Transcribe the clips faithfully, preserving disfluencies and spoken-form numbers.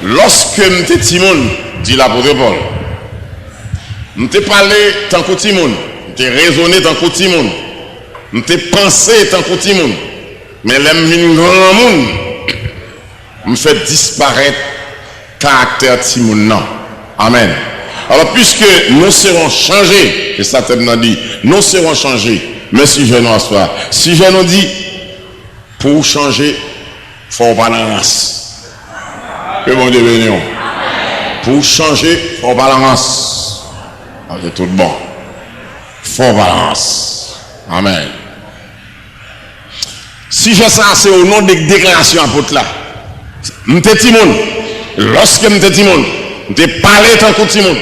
Lòske m te timoun, di lapot Pòl, m te pale tankou timoun, m te rezone tankou timoun, m te panse tankou timoun. Men lè m vin granmoun, m fè disparèt karaktè timoun nan. Amèn. Alors, puisque nous serons changés, e sa tèm nan di, nous serons changés. Men sijè nou aswè a. Sijè nou di, pou w chanje, fò w pa nan rans. Ke Bondye beni w. Pou w chanje, fò w pa nan rans. Sa se tout bon. Fò w pa nan rans. Amèn. Sijè sa a se o non de deklarasyon apot la. M te timoun. Lòske m te timoun, m te pale tankou timoun.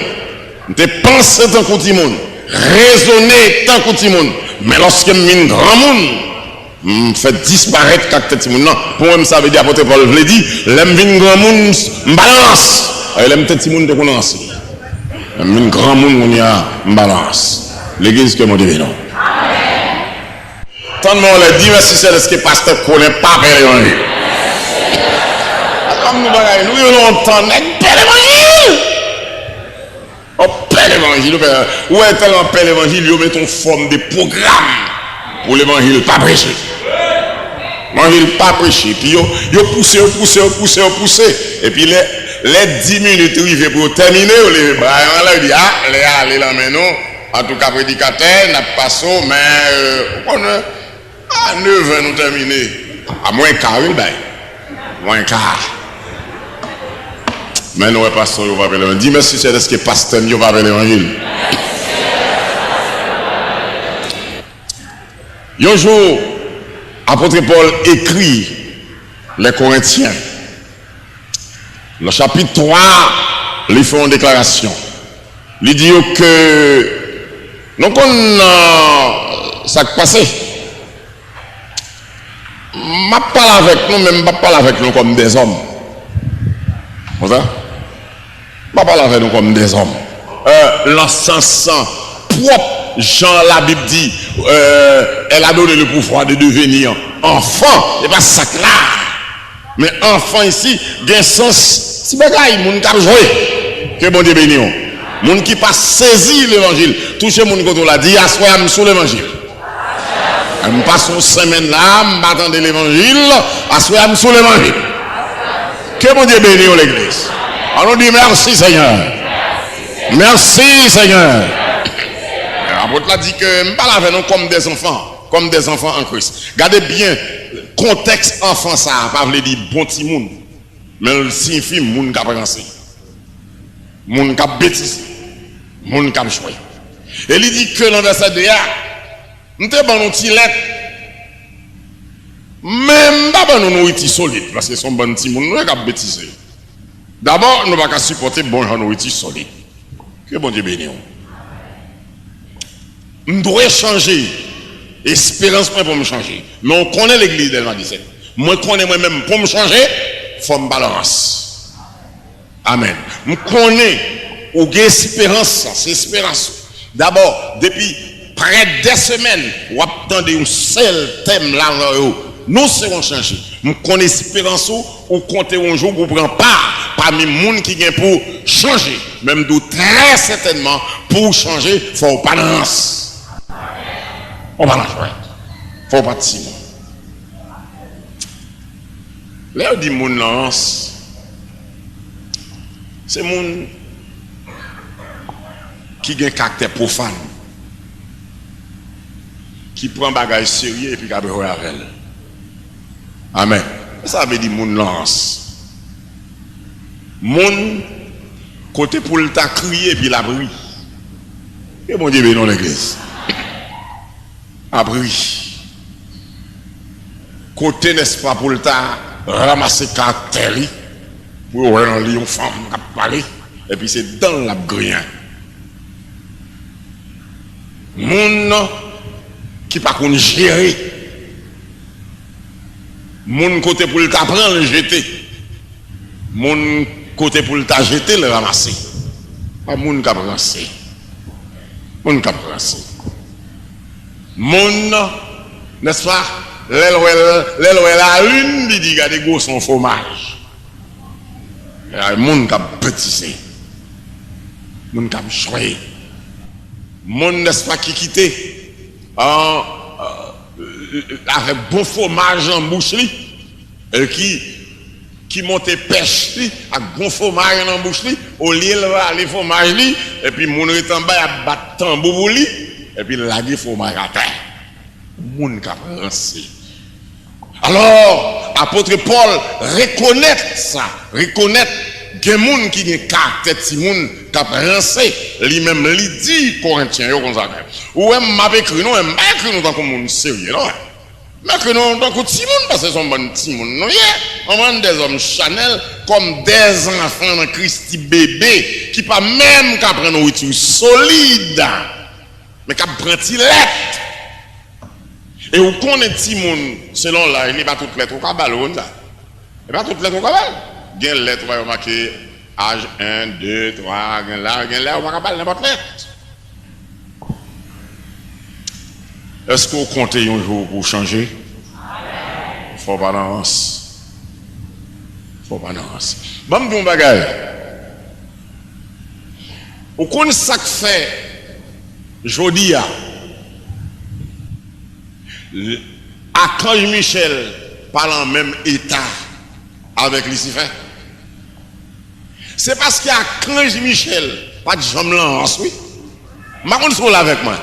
M te panse tankou timoun. Rezone tankou timoun. Men lòske m vin granmoun, m fè disparèt karaktè timoun nan. Pou mwen, sa vle di, apot Pòl vle di, lè m vin granmoun, m pa nan rans. E lè m te timoun, m te konn ranse. Lè m vin granmoun kounye a, m pa nan rans. Legliz, ke Bondye beni w. Tann mwen anlè, di mèsi Seyè dèske pastè Colin pa pè levanjil. Kòm nou bagay, nou yo lontan, nèg pè levanjil. Yon pè levanjil, yon pè, ou wè tèlman pè levanjil, yo mete yon fòm de pwogram pou levanjil pa preche. Levanjil pa preche. Epi yo, yo pouse, yo pouse, yo pouse, yo pouse. Epi lè, lè dis minit rive pou yo tèmine, yo leve bra yo anlè, yo di, a, lè a ale nan men nou. Antouka, predikatè, n ap pase w, men, euh, ou konnen, a nevè nou tèmine. A mwen ka, wi, l bay. Mwen ka. Men nou wè pastè yo pa pè levanjil. Di mèsi Seyè dèske pastè m yo pa pè levanjil. Yon jou, apot Pòl ekri Lè Korentyen. Nan chapit twa, li fè yon deklarasyon. Li di yo ke nou konn, euh, sa k pase. M ap pale avèk nou, men m p ap pale avèk nou kòm dèzòm. Konsa? M ap pale avèk nou kòm dèzòm. Euh, nan sans pwòp, jan Labib di, euh, elle a donné le pouvoir de devenir enfant. E pa sa k la. Men anfan isi gen sans ti bagay, moun k ap jwe. Ke Bondye beni w. Moun ki pa sezi levanjil. Touche moun kote w la, di, aswè a m sou levanjil. M pase yon senmenn la, m pa tande levanjil, aswè a m sou levanjil. Ke Bondye beni w, legliz. An nou di, mèsi Senyè. Mèsi Senyè. Apot la di ke m pale avè nou kòm dèzanfan. Kòm dèzanfan an Kris. Gade byen, kontèks anfan sa a pa vle di bon timoun, men l siyifi moun k ap ranse, moun k ap betize, moun k ap jwe. E li di ke nan vèsè de a, m te ban nou ti lèt, men m pa ban nou nouriti solid, paske se yon bann timoun nou ye k ap betize. Dabò, nou pa ka sipòte bon jan nouriti solid. Ke Bondye beni w. M dwe chanje. Esperans mwen pou m chanje. Men w konnen legliz Dèlma disèt. Mwen konnen mwen menm pou m chanje, fò m pa nan rans. Amèn. M konnen ou gen esperans sa, se esperans ou. Dabò, depi prè de semèn, w ap tande yon sèl tèm la nan yo. Nou se yon chanje. M konn esperans ou, ou konte yon jou pou pran pa pami moun ki gen pou chanje. Men m di w trè sètènman, pou w chanje, fò w pa nan rans. Fò w pa nan jwèt. Fò w pa timoun. Lè yo di moun nan rans, se moun ki gen karaktè pwofàn, ki pran bagay serye epi k ap jwe avè l. Amèn. Sa vle di moun nan rans. Moun kote pou l ta kriye epi l ap ri. Ke Bondye beni w, legliz. Ap ri. Kote, nèspa, pou l ta ranmase karaktè li, pou yo wè nan li yon fanm k ap pale, epi se dan l l ap griyen. Moun ki pa konn jere. Moun kote pou l ta pran l jete. Moun kote pou l ta jete l ranmase. Pa moun k ap ranse. Moun k ap ranse. Moun, nèspa, lè l wè, lè l wè lalin, li di, gade gwosè yon fwomaj. Moun k ap betize, moun k ap jwe, moun, nèspa, ki kite, ah, avèk bon fwomaj nan bouch li, e ki, ki monte pèch li ak bon fwomaj nan bouch li, olye l vale fwomaj li, epi moun ret anba y ap bat tanbou pou li, epi l lage fwomaj atè. Moun k ap ranse. Alò, apot Pòl rekonèt sa, rekonèt gen moun ki gen karaktè timoun k ap ranse. Li menm, li di Korentyen yo konsa, men, ou wè m ap ekri nou, men m pa ekri nou tankou moun serye, non. M ekri nou tankou timoun, paske se yon bann timoun nou ye. Yon bann dèzòm chanèl, kòm dèzanfan nan Kris, ti bebe, ki pa menm ka pran nouriti solid, men k ap pran ti lèt. E ou konnen timoun, selon laj li, e pa tout lèt ou ka ba l, ou konn sa. E pa tout lèt ou ka ba l. Gen lèt ou wè yo make aj en, de, twa, gen laj, gen lè ou pa ka ba l nenpòt lèt. Èske w konte yon jou pou w chanje? Fò w pa nan rans. Fò w pa nan rans. Ban m di w yon bagay. Ou konn sa k fè jodi a, Akanj Michèl pa nan menm eta avèk Lisifè? Se paske Akanj Michèl pa t janm nan rans, wi. M pa konn si w la avèk mwen.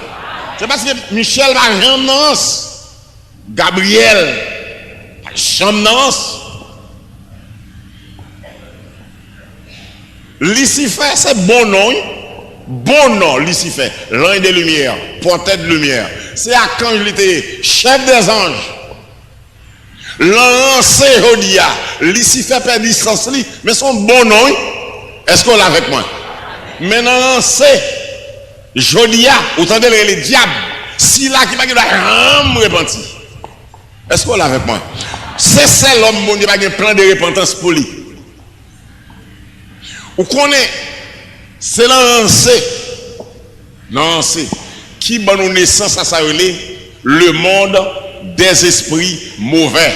Se paske Michèl pa janm nan rans. Gabriyèl pa janm nan rans. Lisifè se bon non, wi. Bon non, Lisifè, l'ange de lumière, porteur de lumière. Se akanj li te ye, chèf dèzanj. Lan ranse jodi a, Lisifè pèdi sans li, men se yon bon non, wi. Èske w la avèk mwen? Men nan ranse, jodi a, ou tande l rele dyab, sila ki pa gen dwa janm repanti. Èske w la avèk mwen? Se sèl òm Bondye pa gen plan de repantans pou li. Ou konnen, se nan ranse, nan ranse, ki ban nou nesans a sa yo rele le monde des esprits mauvais.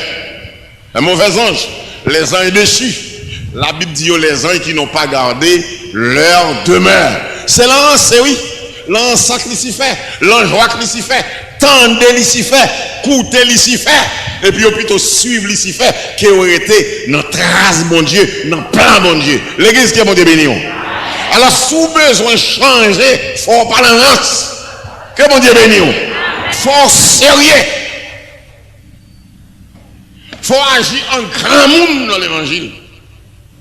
Les mauvais anges, les anges déchus. Labib di yo, les anges qui n'ont pas gardé leur demeure. Se lan ranse, wi. Lan ranse ak Lisifè, lan jwa ak Lisifè, tande Lisifè, koute Lisifè, epi yo pito swiv Lisifè ke yo rete nan tras Bondye, nan plan Bondye. Legliz, ke Bondye beni w. Alò, si w bezwen chanje, fò w pa nan rans. Ke Bondye beni w. Fò w serye. Fò w aji an granmoun nan levanjil.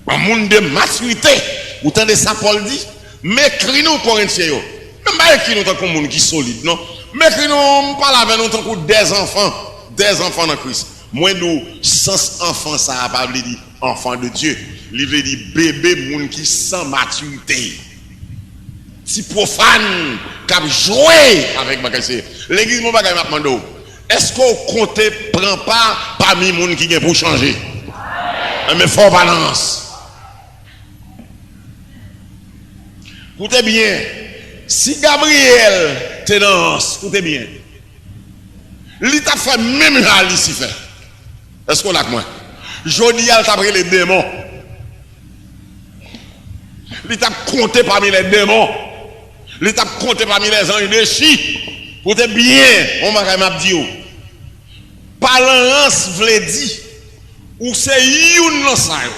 An moun de matirite. Ou tande sa Pòl di? M ekri nou, Korentyen yo. Men m pa ekri nou tankou moun ki solid, non. M ekri nou, m pale avè nou tankou dèzanfan, dèzanfan nan Kris. Mwen di w, sans anfan sa a pa vle di enfant de Dieu. Li vle di bebe, moun ki san matirite. Ti pwofàn k ap jwe avèk bagay serye. Legliz, yon bagay m ap mande w. Èske w konte pran pa pami moun ki gen pou chanje? Enben, fò w pa nan rans. Koute byen. Si Gabriyèl te nan rans, koute byen, li t ap fè menm jan a Lisifè. Èske w la ak mwen? Jodi a, l t ap rele demon. Li t ap konte pami lè demon. Li t ap konte pami lè zanj dechi. Koute byen, yon bagay m ap di w. Pa lan rans vle di ou se youn nan sa yo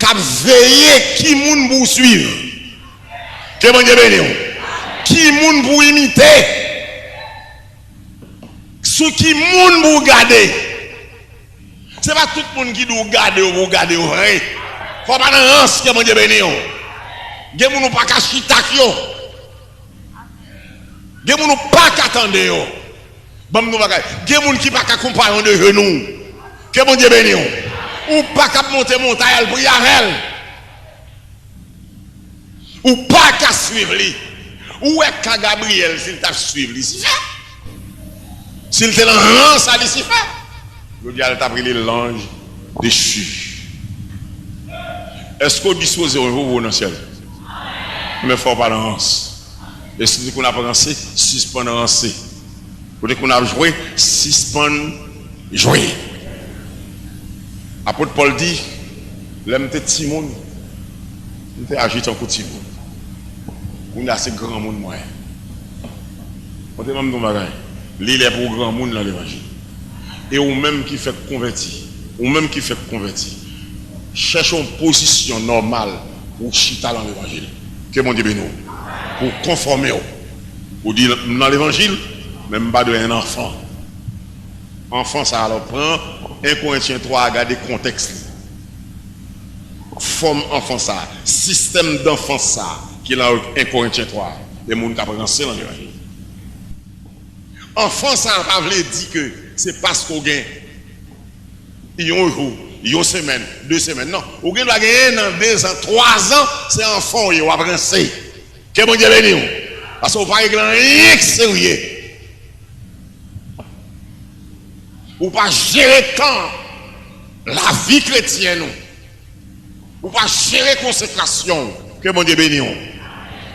k ap veye ki moun pou w swiv. Ke Bondye beni w. Ki moun pou w imite. Sou ki moun pou w gade. Se pa tout moun ki di w gade yo pou w gade yo vre. Fò w pa nan rans, ke Bondye beni w. Gen moun ou pa ka chita ak yo. Gen moun ou pa ka tande yo. Ban m di w bagay. Gen moun ki pa ka konpayon de jenou. Ke Bondye beni w. Ou pa ka ap monte montay al priye avè l. Ou pa ka swiv li. Ou wè ka Gabriyèl, si l t ap swiv Lisifè, si l te lan rans a Lisifè, jodi a l t ap rele lanj dechi. Èske w dispoze yon jou pou w nan syèl? Men fò w pa nan rans. E si w te konn ap ranse, sispann ranse. Ou te konn ap jwe, sispann jwe. Apot Pòl di, Lè m te timoun, m te aji tankou timoun. Kounye a se granmoun mwen. Koute ban m di w yon bagay. Li lè pou w granmoun nan levanjil. E ou menm ki fèk konvèti, ou menm ki fèk konvèti, chèche yon pozisyon nòmal pou w chita nan levanjil. Ke Bondye beni w. Pou w konfòme w. Ou di, "M nan levanjil, men m pa dwe en anfan." Anfan sa a, alò, pran en Korentyen twa a, gade kontèks li. Fòm anfan sa a, sistèm danfans sa a ki nan en Korentyen twa a, e moun k ap ranse nan levanjil. Anfan sa a pa vle di ke se paske w gen yon jou, yon semèn, de semèn. Non, ou gen dwa gen en an, de zan, twa zan, se anfan w ye, w ap ranse. Ke Bondye beni w. Paske w pa regle anyen k serye. Ou pa jere tan lavi kretyèn ou. Ou pa jere konsekrasyon w. Ke Bondye beni w.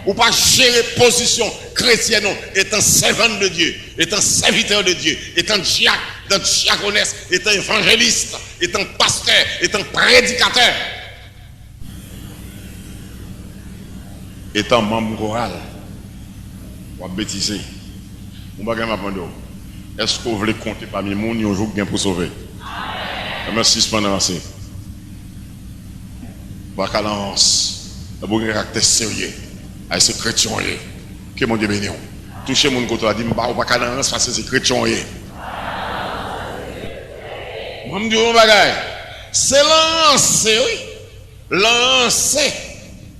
Ou pa jere pozisyon kretyèn ou, etan sèvant de Dye, etan sèvitè de Dye, etan dyak, etan dyakonès, etan evanjelis, etan pastè, etan predikatè. Etan manm koral, w ap betize. Yon bagay m ap mande w, èske w vle konte pami moun yon jou k gen pou sove? Ebyen, sispann ranse. Ou pa ka nan rans. Epi w gen karaktè serye. Ay, se kretyen w ye. Ke Bondye beni w. Touche moun kote w a, di, "M pa, ou pa ka nan rans paske se kretyen w ye." Mwen, m di w yon bagay. Se nan ranse, wi. Nan ranse,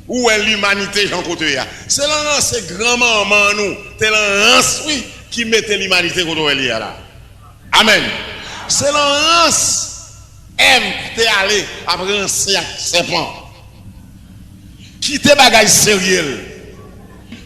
ou wè limanite jan kote w ye a. Se nan ranse granmanman nou te nan rans, wi, ki mete limanite kote w wè l ye a la. Amèn. Se nan rans Èv te ale ap ranse ak sèpan. Kite bagay serye l.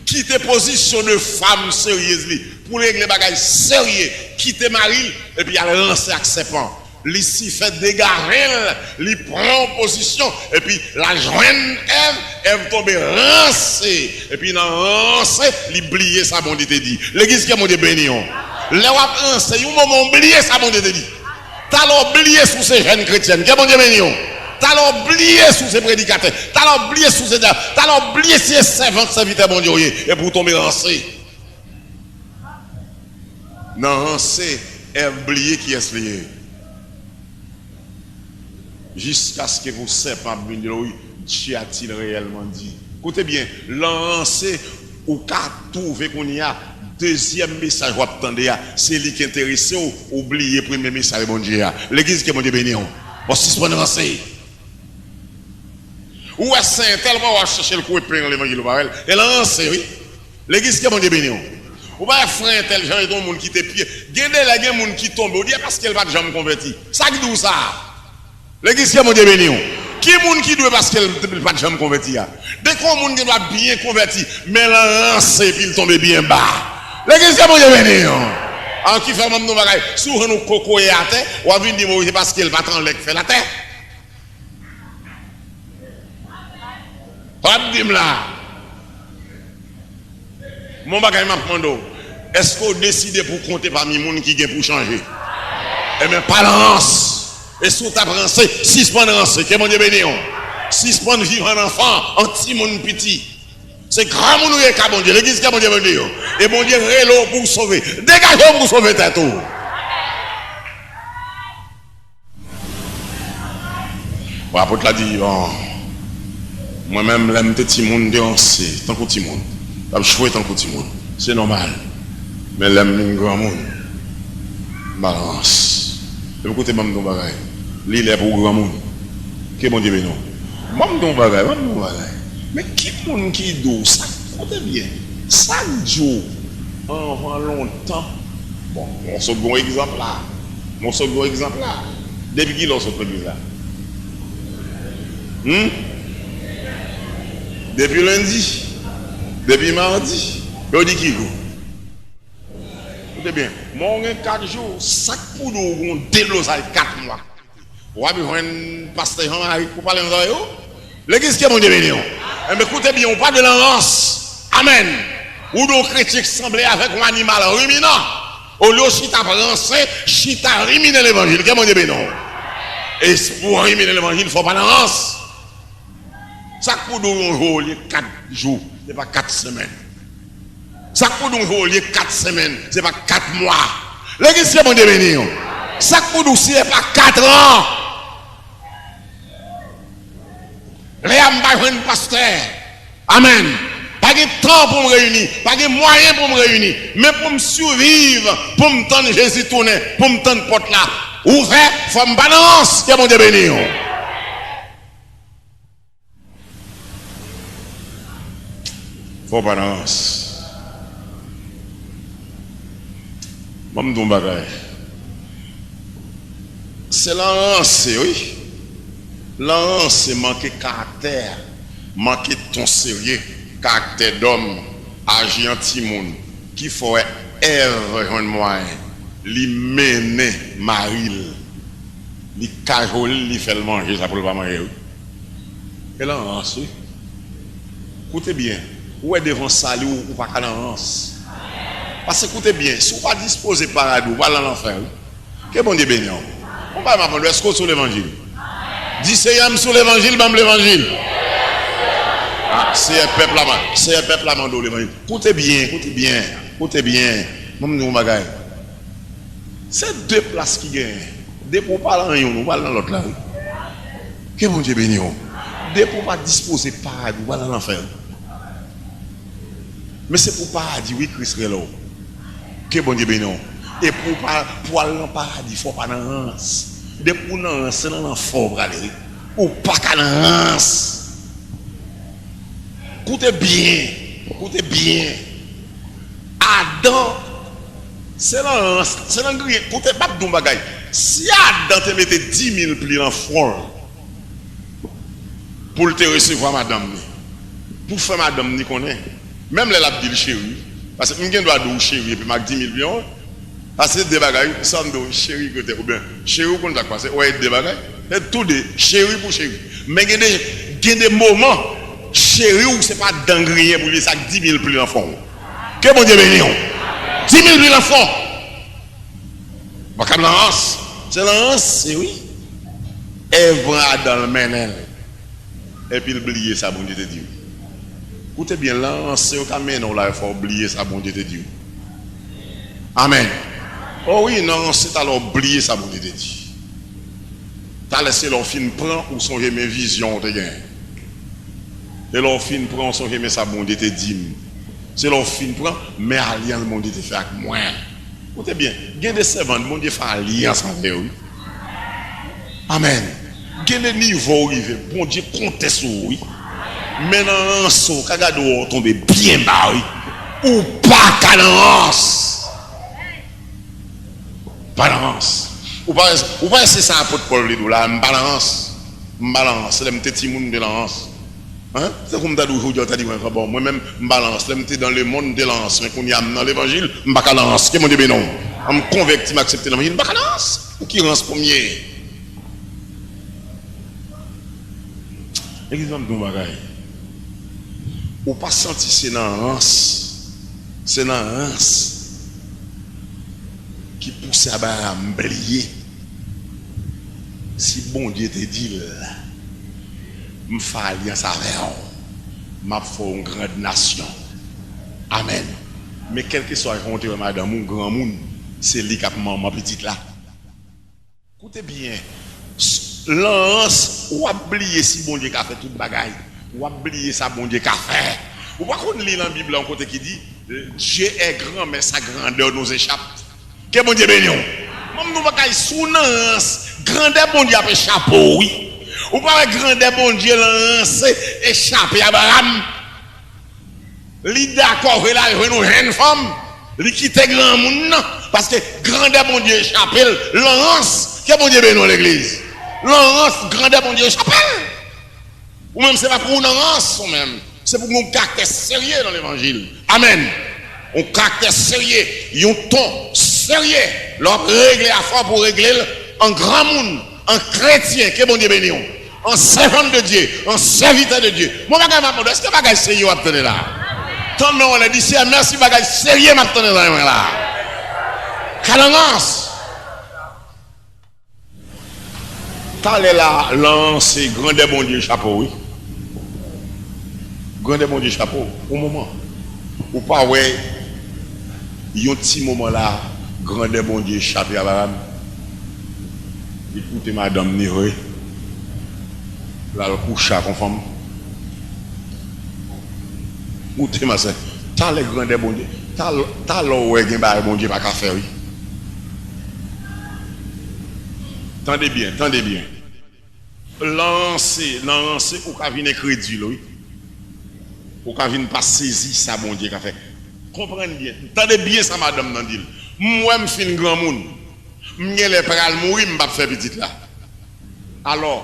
Kite pozisyon de fanm seryez li pou l regle bagay serye. Kite mari l epi al ranse ak sèpan. Lisifè degaje l, li pran yon pozisyon, epi l al jwenn Èv, Èv tonbe ranse, epi nan ranse, li bliye sa Bondye te di. Legliz, ke Bondye beni w. Lè w ap ranse, yon moman w bliye sa Bondye te di. Talè w bliye si w se jèn kretyèn, ke Bondye beni w. Talè w bliye si w se predikatè, talè w bliye si w se dyak, talè w bliye si se sèvant, sèvitè Bondye w ye, epi w tonbe ranse. Nan ranse, Èv bliye kiyès li ye. Jiskaske pou sèpan ap vin di l, "Wi, Dieu a-t-il réellement dit?" Koute byen, nan ranse, ou ka twouve kounye a, dezyèm mesaj w ap tande a, se li ki enterese w, ou bliye premye mesaj Bondye a. Legliz, ke Bondye beni w. Bon, sispann ranse. Ou wè sè entèl, ou pa wè w ap chèche l kou epen nan levanjil, ou pa wè l. E l ranse, wi. Legliz, ke Bondye beni w. Ou pa wè frè entèl jan l te yon moun ki te pye. Gen de lè, gen moun ki tonbe, ou di, "E paske l pa t janm konvèti." Sa k di w sa? Legliz, ke Bondye beni w. Ki moun ki dwe paske l, l pa t janm konvèti a? Depi yon moun gen dwa byen konvèti, men l ranse epi l tonbe byen ba. Legliz, ke Bondye beni w. An ki fè m ap di w bagay, si w jwenn yon kokoye atè, w ap vin di m, "Wi, se paske l pa t anlè k fè l atè." W ap di m la. Mon bagay m ap mande w, èske w deside pou w konte pami moun ki gen pou chanje? Ebyen, pa nan rans. E si w t ap ranse, sispann ranse. Ke Bondye beni w. Sispann viv an anfan, an timoun piti. Se granmoun ou ye ka Bondye. Legliz, ke Bondye beni w. E Bondye rele w pou w sove. Degaje w pou w sove tèt ou. Bon, apot la di, "Bon, mwen menm, lè m te timoun, m te ranse tankou timoun. M t ap jwe tankou timoun. Se nòmal. Men lè m vin granmoun, m pa nan rans." Epi koute, ban m di w yon bagay. Li lè pou w granmoun. Ke Bondye beni w. Ban m di w yon bagay, ban m di w yon bagay. Men ki moun ki di w sa? Koute byen. Sa k di w anvan lontan? Bon, mwen sot gen yon egzanp la. Mwen sot gen yon egzanp la. Depi kilè w sot legliz la? Hmm? Depi lendi? Depi madi? Yo di ki jou? Koute byen, men w gen kat jou, sa k pou di w gen yon deblozay kat mwa? W ap jwenn pastè Jean Marie pou pale ansanm avè w. Legliz, ke Bondye beni w. Enben, koute byen, ou pa dwe nan rans. Amèn. Ou dwe yon kretyen k sanble avèk yon animal riminan. Olye w chita ap ranse, chita rimine levanjil. Ke Bondye beni w. Espri w rimine levanjil, fò w pa nan rans. Sa k pou di w yon jou olye kat jou, se pa kat semèn. Sa k pou di w yon jou olye kat semèn, se pa kat mwa. Legliz, ke Bondye beni w. Sa k pou di w si se pa kat an. Lè a m pa jwenn pastè. Amèn. Pa gen tan pou m reyini, pa gen mwayen pou m reyini. Men pou m siviv, pou m tann Jezi tounen, pou m tann pòt la ouvè, fò m pa nan rans. Ke Bondye beni w. Fò w pa nan rans. Ban m di w yon bagay. Se lan ranse, wi. Lan ranse, manke karaktè, manke ton serye, karaktè dòm, aji an timoun, ki fè w wè Èv jwenn mwayen, li mennen mari l, li kajole l, li fè l manje sa pou l pa manje, wi. E lan rans, wi. Koute byen. Ou wè devan sali, ou, ou pa ka nan rans. Paske koute byen, si w pa dispoze paradi, ou pral nan lanfè, wi. Ke Bondye beni w. Yon bagay m ap mande w, èske w sou levanjil? Di, Seyè, m sou levanjil, ban m levanjil. Ah, Seyè, pèp la, Seyè, pèp la mande w levanjil. Koute byen, koute byen, koute byen. Ban m di w yon bagay. Se de plas ki genyen. Depi w pa nan youn, ou pral nan lòt la, wi. Ke Bondye beni w. Depi w pa dispoze paradi, ou pral nan lanfè, wi. Men se pou paradi, wi, Kris rele w. Ke Bondye beni w. E pou w pa, pou w al nan paradi, fò w pa nan rans. Depi w nan rans, se nan lanfè w prale, wi. Ou pa ka nan rans. Koute byen, koute byen. Adan, se nan rans, se nan griyen. Koute, m ap di w yon bagay. Si Adan te mete di mil pli nan fwon l pou l te resevwa madanm ni, pou fè madanm ni konnen, menm lè l ap di l cheri, paske m gen dwa di w cheri epi m ak di mil pli nan fwon l, sa se de bagay, sa m di w, cheri kote, oubyen cheri, ou konn sa k pase, ou wè de bagay, se tou de, cheri pou cheri. Men gen de, gen de moman, cheri w se pa dan griyen pou li, se ak di mil pli nan fwon w. Ke Bondye beni w. Di mil pli nan fwon w. Ou pa ka nan rans. Se nan rans, se wi. Èv pran Adan, l mennen l. Epi l bliye sa Bondye te di w. Koute byen, lan ranse yo ka mennen w la, fò w bliye sa Bondye te di w. Amèn. O wi, nan ranse, talè w bliye sa Bondye te di. Talè se lè w fin pran, ou sonje men vizyon w te genyen. E lè w fin pran, ou sonje men sa Bondye te di m. Se lè w fin pran, men alyans Bondye te fè ak mwen. Koute byen, gen de sèvant, Bondye fè alyans avè yo, wi. Amèn. Gen de nivo w rive, Bondye konte sou ou, wi. Men nan rans ou ka gade w tonbe byen ba, wi. Ou pa ka nan rans. Pa nan rans. Ou pa, ou pa wè se sa apot Pòl vle di w la, m pa nan rans. M pa nan rans. Lè m te timoun, m te nan rans. Hein? Se tankou m ta di w jodi a, w ta di mwen, bon, mwen menm, m pa nan rans. Lè m te dans le monde, m te nan rans. Men kounye a, m nan levanjil, m pa ka nan rans. Ke Bondye beni w. An m konvèti, m aksepte levanjil, m pa ka nan rans. Pou ki rans pou m ye? Legliz, ban m di w yon bagay. Ou pa santi se nan rans, se nan rans ki pouse Abraram bliye. Si Bondye te di l, m fè alyans avè w, m ap fè w yon grand nasyon. Amèn. Men kèlkeswa jan w te wè madanm ou, granmoun, se li k ap manman pitit la. Koute byen, s-, lan rans, w ap bliye si Bondye ka fè tout bagay. W ap bliye sa Bondye ka fè. Ou pa konn li nan Bib la yon kote ki di, Dieu est grand, mais sa grandeur nous échappe. Ke Bondye beni w. Ban m di w bagay, si w nan rans, grandè Bondye ap echape w, wi. Ou pa wè grandè Bondye lan rans echape Abraram? Li dakò vre l al jwenn yon jèn fanm, li kite granmoun nan, paske grandè Bondye echape l lan rans. Ke Bondye beni w, legliz. Lan rans, grandè Bondye echape l. Ou menm, se pa pou w nan rans, ou menm. Se pou w gen yon karaktè serye nan levanjil. Amèn. Yon karaktè serye, yon ton serye. Lè w ap regle afè w, pou w regle l an granmoun, an kretyen. Ke Bondye beni w. An sèvant de Dye, an sèvitè de Dye. Bon, bagay m ap mande w, èske bagay serye w ap tande la? Tann men w anlè, di, Seyè, mèsi, bagay serye m ap tande nan men mwen la. Ka nan rans. Talè la, lanse grandè Bondye chapo, wi. Grandè Bondye chapo, yon moman. Ou pa wè, yon ti moman la, grandè Bondye chape Abraram. Li koute madanm ni vre. L al kouche ak yon fanm. Koute, masè. Talè grandè Bondye. Tal-, talè w wè gen bagay Bondye pa ka fè, wi. Tande byen, tande byen. Lanse, nan ranse, ou ka vin enkredil, wi. Ou ka vin pa sezi sa Bondye ka fè. Konprann byen. Tande byen sa madanm nan di l. M wè m fin granmoun. M genlè pral mouri, m p ap fè pitit la. Alò,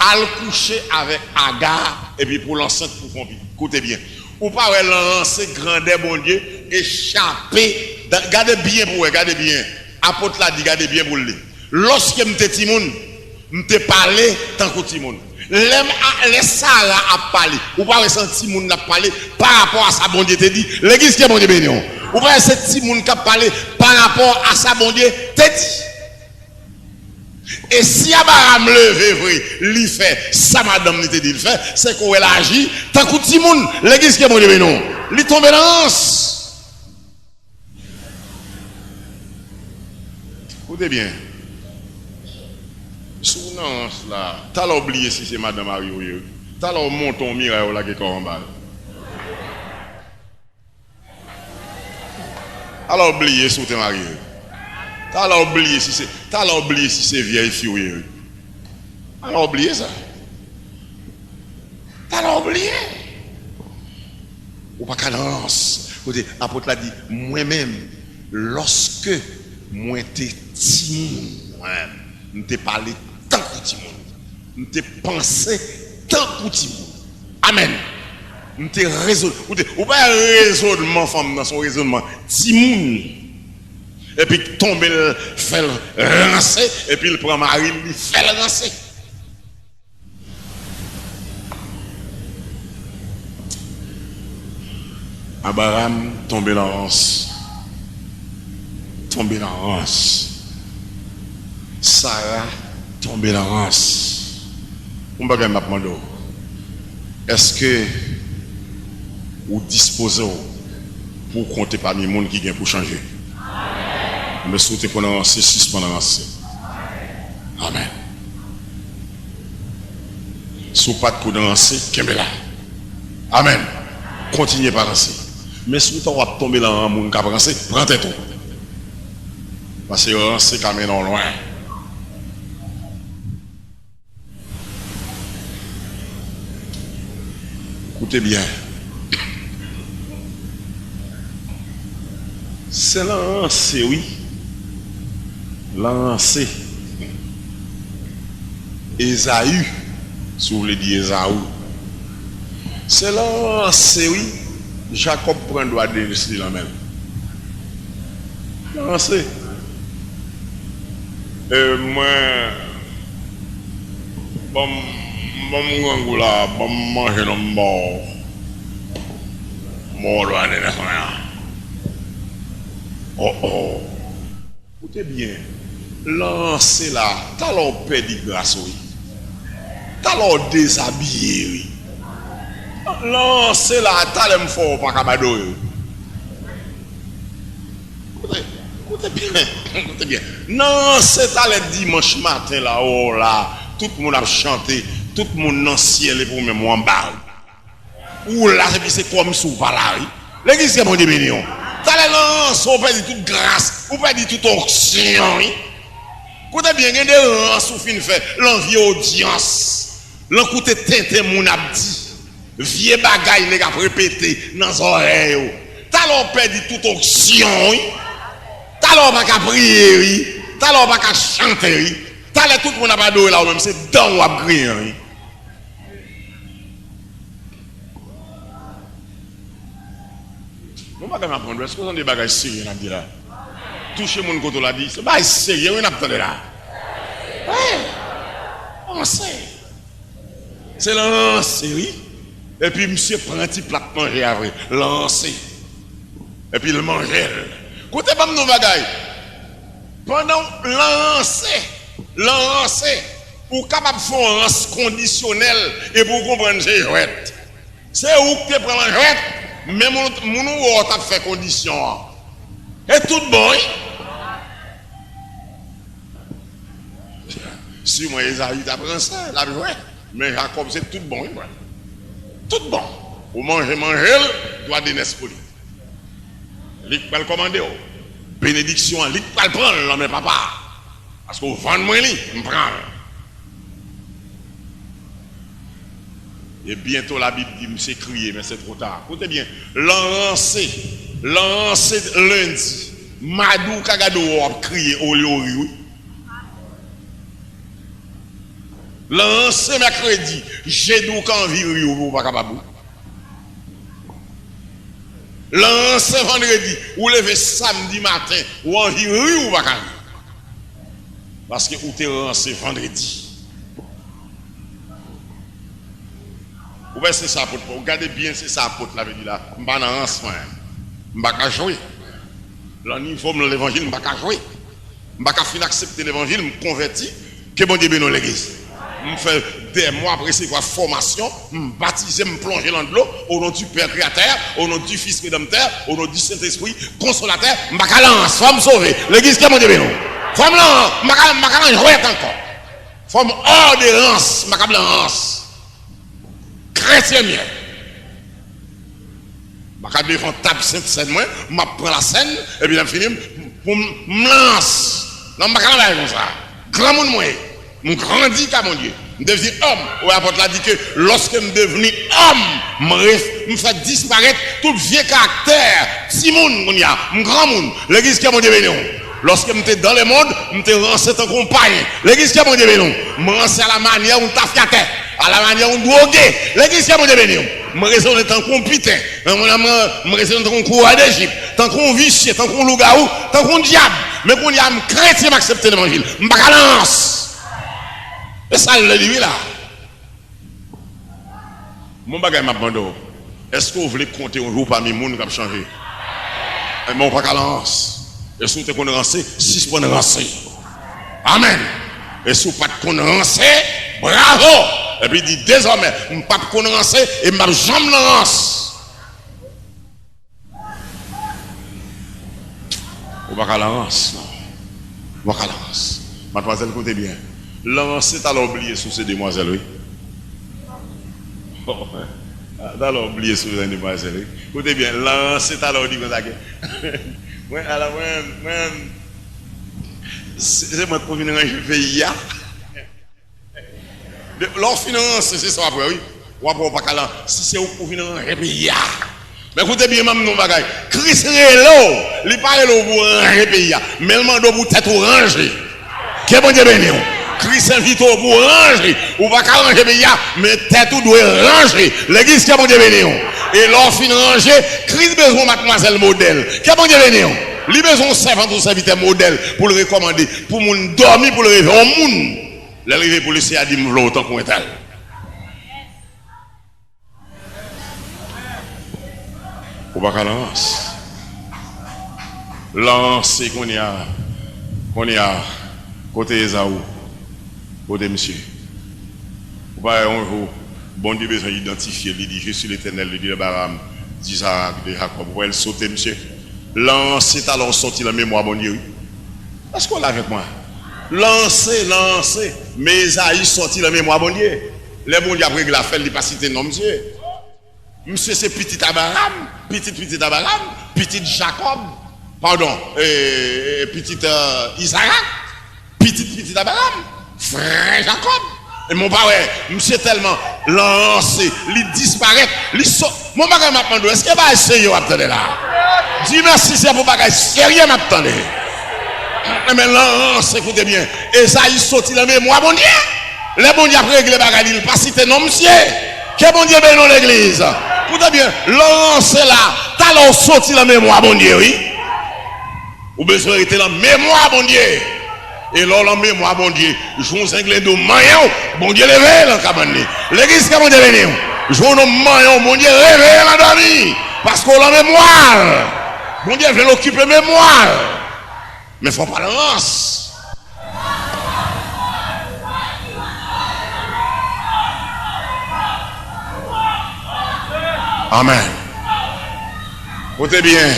al kouche avèk Aga, epi pou l ansent pou fè yon pitit. Koute byen. Ou pa wè lan ranse grandè Bondye e chape. Da-, gade byen pou wè, gade byen. Apot la di, gade byen pou l li. Lòske m te timoun, m te pale tankou timoun. Lè m a, lè Sara ap pale, ou pa wè se yon timoun l ap pale pa rapò a sa Bondye te di? Legliz, ke Bondye beni w. Ou pa wè se timoun k ap pale pa rapò a sa Bondye te di? E si Abraram leve vre, li fè sa madanm li te di l fè, se ke w wè l aji tankou timoun. Legliz, ke Bondye beni w. Li tonbe nan rans. Koute byen. Si w nan rans la, talè w bliye si se madan mari w ye. Talè w monte yon miray, w lage kò w anba l. Talè w bliye si w te marye. Talè w bliye si se, talè w bliye si se vyèj fi w ye. Talè w bliye sa. Talè w bliye. Ou pa ka nan rans. Kote apot la di, mwen menm, lòske mwen te timoun, mwen menm, m te pale tankou timoun. M te panse tankou timoun. Amèn. M te rezon-, ou te, ou pa rezonman fanm nan, se yon rezonman timoun. Epi tonbe l, fè l ranse, epi l pran mari l, li fè l ranse. Abraram tonbe nan rans. Tonbe nan rans. Sara tonbe nan rans. Yon bagay m ap mande w. Èske ou dispoze w pou w konte pami moun ki gen pou chanje? Men si w te konn ranse, sispann ranse. Amèn. Si w pa t konn ranse, kenbe la. Amèn. Kontinye pa ranse. Men si w ta w ap tonbe nan ran moun k ap ranse, pran tèt ou. Paske ranse ka mennen w lwen. Koute byen. Se lan ranse, wi. Lan ranse. Ezayi, si w vle di Ezaou. Se lan ranse, wi. Jakòb pran dwa Denis li nan men l. Lan ranse. E mwen, ban m, ban m grangou la, ban m manje non m ba w. Mòdwane nan mwen an. Oh, oh. Koute byen. Lan ranse la, talè w pèdi gras ou, wi. Talè w dezabiye, wi. Lan ranse la, talè m fè w pa kab adore, wi. Koute, koute byen, koute byen. Nan ranse talè dimanch maten la, ou la, tout moun ap chante, tout moun nan syèl epi ou menm ou anba. Ou la, epi se kòmsi ou pa la, wi. Legliz, ke Bondye beni w. Talè nan ranse, ou pèdi tout gras, ou pèdi tout onksyon, wi. Koute byen, gen de rans ou fin fè, lan vye odyans, lan koute tenten moun ap di. Vye bagay nèg ap repete nan zòrèy ou. Talè w pèdi tout onksyon, wi. Talè w pa ka priye, wi. Talè w pa ka chante, wi. Talè tout moun ap adore la, ou menm se dan w ap griyen, wi. Bon bagay m ap mande w, èske w tande bagay serye n ap di la? Touche moun kote w la, di, se bagay serye, wi, n ap tande la. Wi. Ranse. Se lan ranse, wi. Epi misye pran ti plat manje a vre, lan ranse. Epi l manje l. Koute, ban m di w bagay. Pandan w lan ranse, lan ranse, Ou kapab fè yon rans kondisyonèl epi w konprann se jwèt. Se ou k te pran l an jwèt, men moun, moun ou wè w t ap fè kondisyon an. E tout bon, wi. Siman Ezayi t ap ranse, l ap jwe. Men Jakòb se tout bon, wi, frè. Tout bon. Ou manje, manje l, dwa de nès pou li. Li k pral kòmande w. Benediksyon an, li k pral pran l nan men papa a. Paske w vann mwen li, m pran l. E byento Labib di misye kriye, men se twò ta. Koute byen, l an ranse, l an ranse lendi, madi w ka gade w ap kriye olye w ri, wi. L an ranse mèkredi, jedi w ka anvi ri, ou pa kapab, wi. L an ranse vandredi, ou leve samdi maten, ou anvi ri, ou pa ka ri. Paske ou te ranse vandredi. Ou wè se sa apot, ou gade byen se sa apot la vle di la. M pa nan rans mwen. M pa ka jwe. Lan nivo m nan levanjil, m pa ka jwe. M pa ka fin aksepte levanjil, m konvèti. Ke Bondye beni w legliz. M fè dè mwa ap resevwa fòmasyon, m batize, m plonje lan dlo, o non di Pè Kreyatè, o non di Fis Redanmtè, o non di Sentespri Konsolatè, m pa ka lan rans, fò m sove. Legliz, ke Bondye beni w. Fò m lan, m pa ka, m pa ka lan jwèt ankò. Fò m hors de rans, m pa kab lan rans. Kretyen m ye. M pa ka devan tab Sentsèn mwen, m ap pran lasèn, epi lè m fini, m, pou m, m lans. Non, m pa ka travay konsa. Granmoun mwen ye. M grandi ka Bondye. M devni òm. Ou wè apot la di ke lòske m devni òm, m re-, m fè disparèt tout vye karaktè timoun kounye a. M granmoun. Legliz, ke Bondye beni w. Lòske m te dans le monde, m te ranse tankou yon payen. Legliz, ke Bondye beni w. M ranse alamanyè yon tafyatè, alamanyè yon dwoge. Legliz, ke Bondye beni w. M rezone tankou yon piten. M, m, m, m rezone tankou yon kourè Dejip, tankou yon visye, tankou yon lougawou, tankou yon dyab. Men kounye a, m kretyen, m aksepte levanjil. M pa ka lan rans. E sa l vle di wi la. Bon bagay m ap mande w. Èske w vle konte yon jou pami moun k ap chanje? Enben, w pa ka lan rans. E si w te konn ranse, sispann ranse. Amèn. E si w pa t konn ranse, bravo! Epi di, dezòmè, m p ap konn ranse e m p ap janm lan rans. Ou pa ka lan rans, non. Ou pa ka lan rans. Madmwazèl, koute byen. Lan rans se talè w bliye si w se demwazèl, wi. Talè w bliye si w se demwazèl, wi. Koute byen, lan rans se talè w di konsa ke, mwen, ala mwen, mwen, se, se mwen k pou vin ranje peyi a. De, lè w fin ranse, se sa w ap wè, wi. W ap wè w pa ka lan, si se ou k pou vin ranje peyi a. Men koute byen, m ap di w yon bagay. Kris rele w, li pa rele w pou w ranje peyi a, men l mande w pou tèt ou ranje. Ke Bondye beni w. Kris envite w pou w ranje. Ou pa ka ranje peyi a, men tèt ou dwe ranje. Legliz, ke Bondye beni w. E lè w fin ranje, Kris bezwen yon madmwazèl modèl. Ke Bondye beni w. Li bezwen yon sèvant, yon sèvitè modèl pou l rekòmande, pou moun dòmi, pou l reve yon moun. Lè l rive pou li, Seyè a di, "M vle w tankou entèl." Ou pa ka lan rans. Lan rans se kounye a, kounye a, kote Ezaou? Kote misye? Ou pa wè yon jou, Bondye bezwen idantifye, li di, "Je suis l'Éternel", li di Abraram, di Izarak, di Jakòb. Ou wè l sote misye? Lan rans se talè w sòti lan memwa Bondye, wi. Èske w la avèk mwen? Lan rans se, lan rans se. Men Ezayi sòti lan memwa Bondye. Lè Bondye ap regle afè l, li pa site non misye. Misye se pitit Abraram, pitit pitit Abraram, pitit Jakòb, padon, e, e, pitit, e, Izarak, pitit pitit Abraram, frè Jakòb. E men w pa wè, misye tèlman lan rans se, li disparèt, li so-, bon bagay m ap mande w, èske bagay serye w ap tande la? Di mèsi Seyè pou bagay serye m ap tande. Enben, lan rans se, koute byen, Ezayi soti lan memwa Bondye. Lè Bondye ap regle bagay li, li pa site non misye. Ke Bondye beni w, legliz. Koute byen, lan rans se la, talè w soti lan memwa Bondye, wi. Ou bezwen rete lan memwa Bondye. E lè w lan memwa Bondye, jou yon zenglendo manyen w, Bondye leve l lan kabann li. Legliz, ke Bondye beni w. Jou yon nonm manyen w, Bondye reveye l lan dòmi. Paske w lan memwa l. Bondye vle l okipe memwa l. Men fò w pa lan rans. Amèn. Koute byen.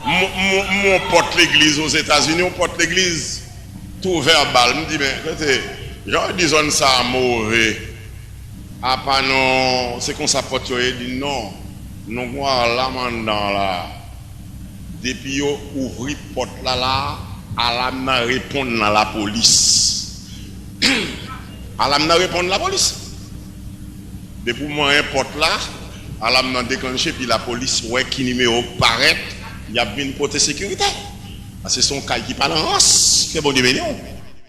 M, m, m, yon pòt legliz Ozetazini, yon pòt legliz tou vèbal. M di, men, koute, jan yo di zòn sa a move. Apa non, se konsa pòt yo ye, di non. Nou gen yon alam anndan la. Depi yo ouvri pòt la la, alam nan reponn nan lapolis. Alam nan reponn lapolis. Depi w manyen pòt la, alam nan deklanche, epi lapolis wè ki nimewo k parèt, y ap vin pote sekirite. Paske se yon kay ki pa nan rans. Ke Bondye beni w.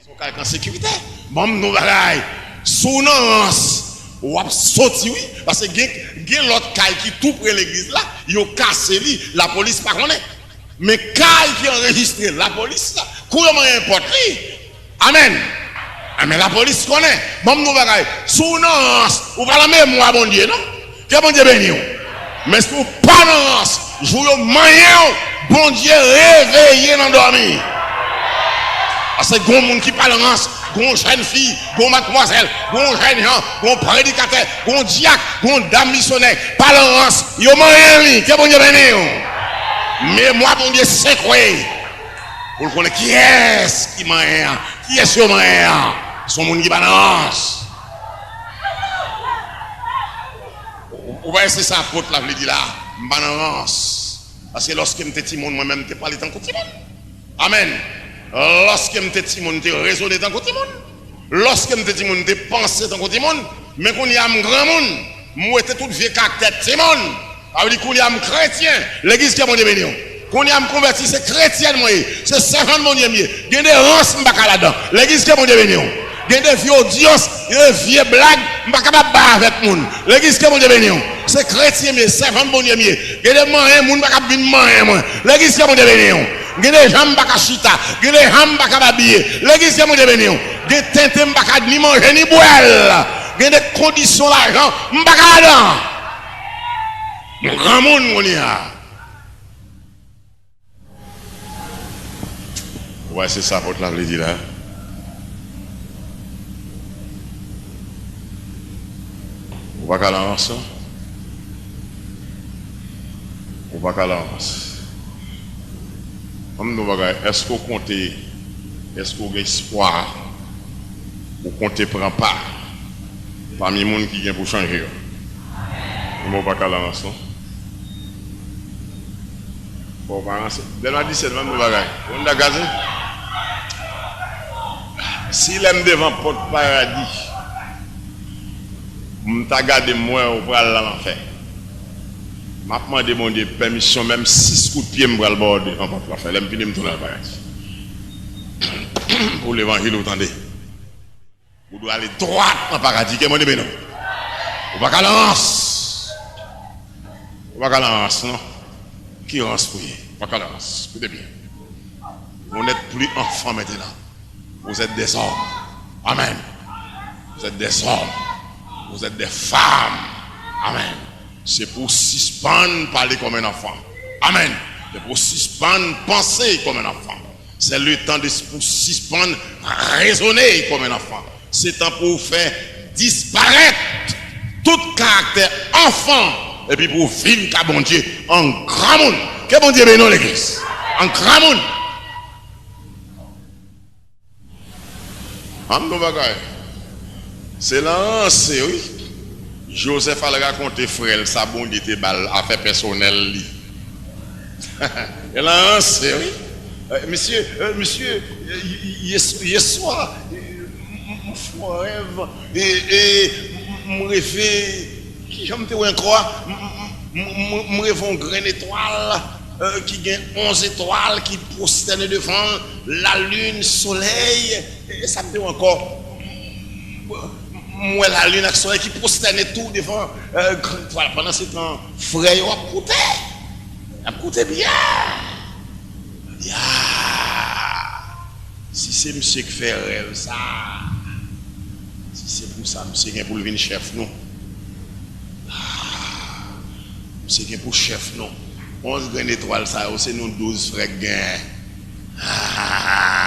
Se yon kay k an sekirite. Ban m di w bagay. Si w nan rans, w ap soti, wi. Paske gen, gen lòt kay ki tou pre legliz la, yo kase li, lapolis pa konnen. Men kay ki anrejistre lapolis la, kou yo manyen pòt li, amèn. Amèn, lapolis konnen. Ban m di w bagay. Si w nan rans, ou pa nan memwa Bondye, non. Ke Bondye beni w. Men si w pa nan rans, jou yo manyen w, Bondye reveye nan dòmi. Paske gon moun ki pa nan rans, gon jèn fi, gon matmwazèl, gon jèn jan, gon predikatè, gon dyak, gon dam misyonè, pa nan rans, yo manyen li. Ke Bondye beni w. Memwa Bondye sekwe. Pou l konnen kiyès ki manyen an. Kiyès yo manyen an? Se yon moun ki pa nan rans. Ou, ou pa wè se sa apot la vle di la? M pa nan rans. Paske lòske m te timoun, mwen menm m te pale tankou timoun. Amèn. Lòske m te timoun, m te rezone tankou timoun. Lòske m te timoun, m te panse tankou timoun. Men kounye a m granmoun, m wete tout vye karaktè timoun. Sa vle di kounye a m kretyen. Legliz, ke Bondye beni w. Kounye a m konvèti, se kretyèn mwen ye. Se sèvant Bondye m ye. Gen de rans m pa ka ladan. Legliz, ke Bondye beni w. Gen de vye odyans, gen de vye blag, m pa kapab bay avèk moun. Legliz, ke Bondye beni w. Se kretyen m ye, sèvant Bondye m ye. Gen de manyen moun pa ka vin manyen mwen. Legliz, ke Bondye beni w. Gen de jan m pa ka chita. Gen de jan m pa ka abiye. Legliz, ke Bondye beni w. Gen tenten m pa ka ni manje ni bwè l. Gen de kondisyon lajan m pa ka ladan. M granmoun kounye a. Ou wè se sa apot la vle di la? Ou pa ka nan rans non. Ou pa ka nan rans. Ban m di w bagay, èske w konte, èske w gen espwa, ou konte pran pa pami moun ki gen pou chanje yo? Ou pa ka nan rans non. Fò w pa ranse. Dèlma disèt, ban m di w bagay. Ou konn sa k pase? Si lè m devan pòt paradi, m ta gade m wè ou pral nan lanfè, m ap mande Bondye pèmisyon, menm sis kout pye m pral ba w devan pòt lanfè. Lè m fini, m tounen nan paradi. Pou levanjil ou tande. Ou dwe ale dwat nan paradi. Ke Bondye beni w. Ou pa ka nan rans. Ou pa ka nan rans, non. Ki rans pou ye? Ou pa ka nan rans. Koute byen. Vous n'êtes plus enfants maintenant. Vous êtes des hommes. Amen. Vous êtes des hommes. Vous êtes des femmes. Amen. Se pou w sispann pale kòm yon anfan. Amen. Se pou w sispann panse kòm yon anfan. Se le tan de pou sispann rezone kòm yon anfan. Se tan pou w fè disparèt tout karaktè anfan epi pou w vin ka Bondye an granmoun. Ke Bondye beni w, legliz. An granmoun. An nou bagay. Se nan ranse, wi. Joseph al rakonte frè l sa Bondye te ba l, afè pèsonèl li. E nan ranse, wi. Eh, misye, eh, misye, eh, y-, y-, yè, yèswa, eh, m, m, m fè yon rèv, e, e, m, m reve, kijan m te wè ankò a? M, m, m, m, m reve yon grenn etwal, eh, ki gen onz etwal ki pwostène devan l, lalin, solèy, e, e sa m te wè ankò? M wè lalin ak solèy ki pwostène tou devan, eh, grenn etwal. Pandansetan, frè yo ap koute. Y ap koute byen. Ya! Si se misye k fè rèv sa, si se pou sa, misye gen pou l vin chèf nou. Ah, misye gen pou chèf nou. Onz grenn etwal sa yo, se nou douz frè k genyen. Ah!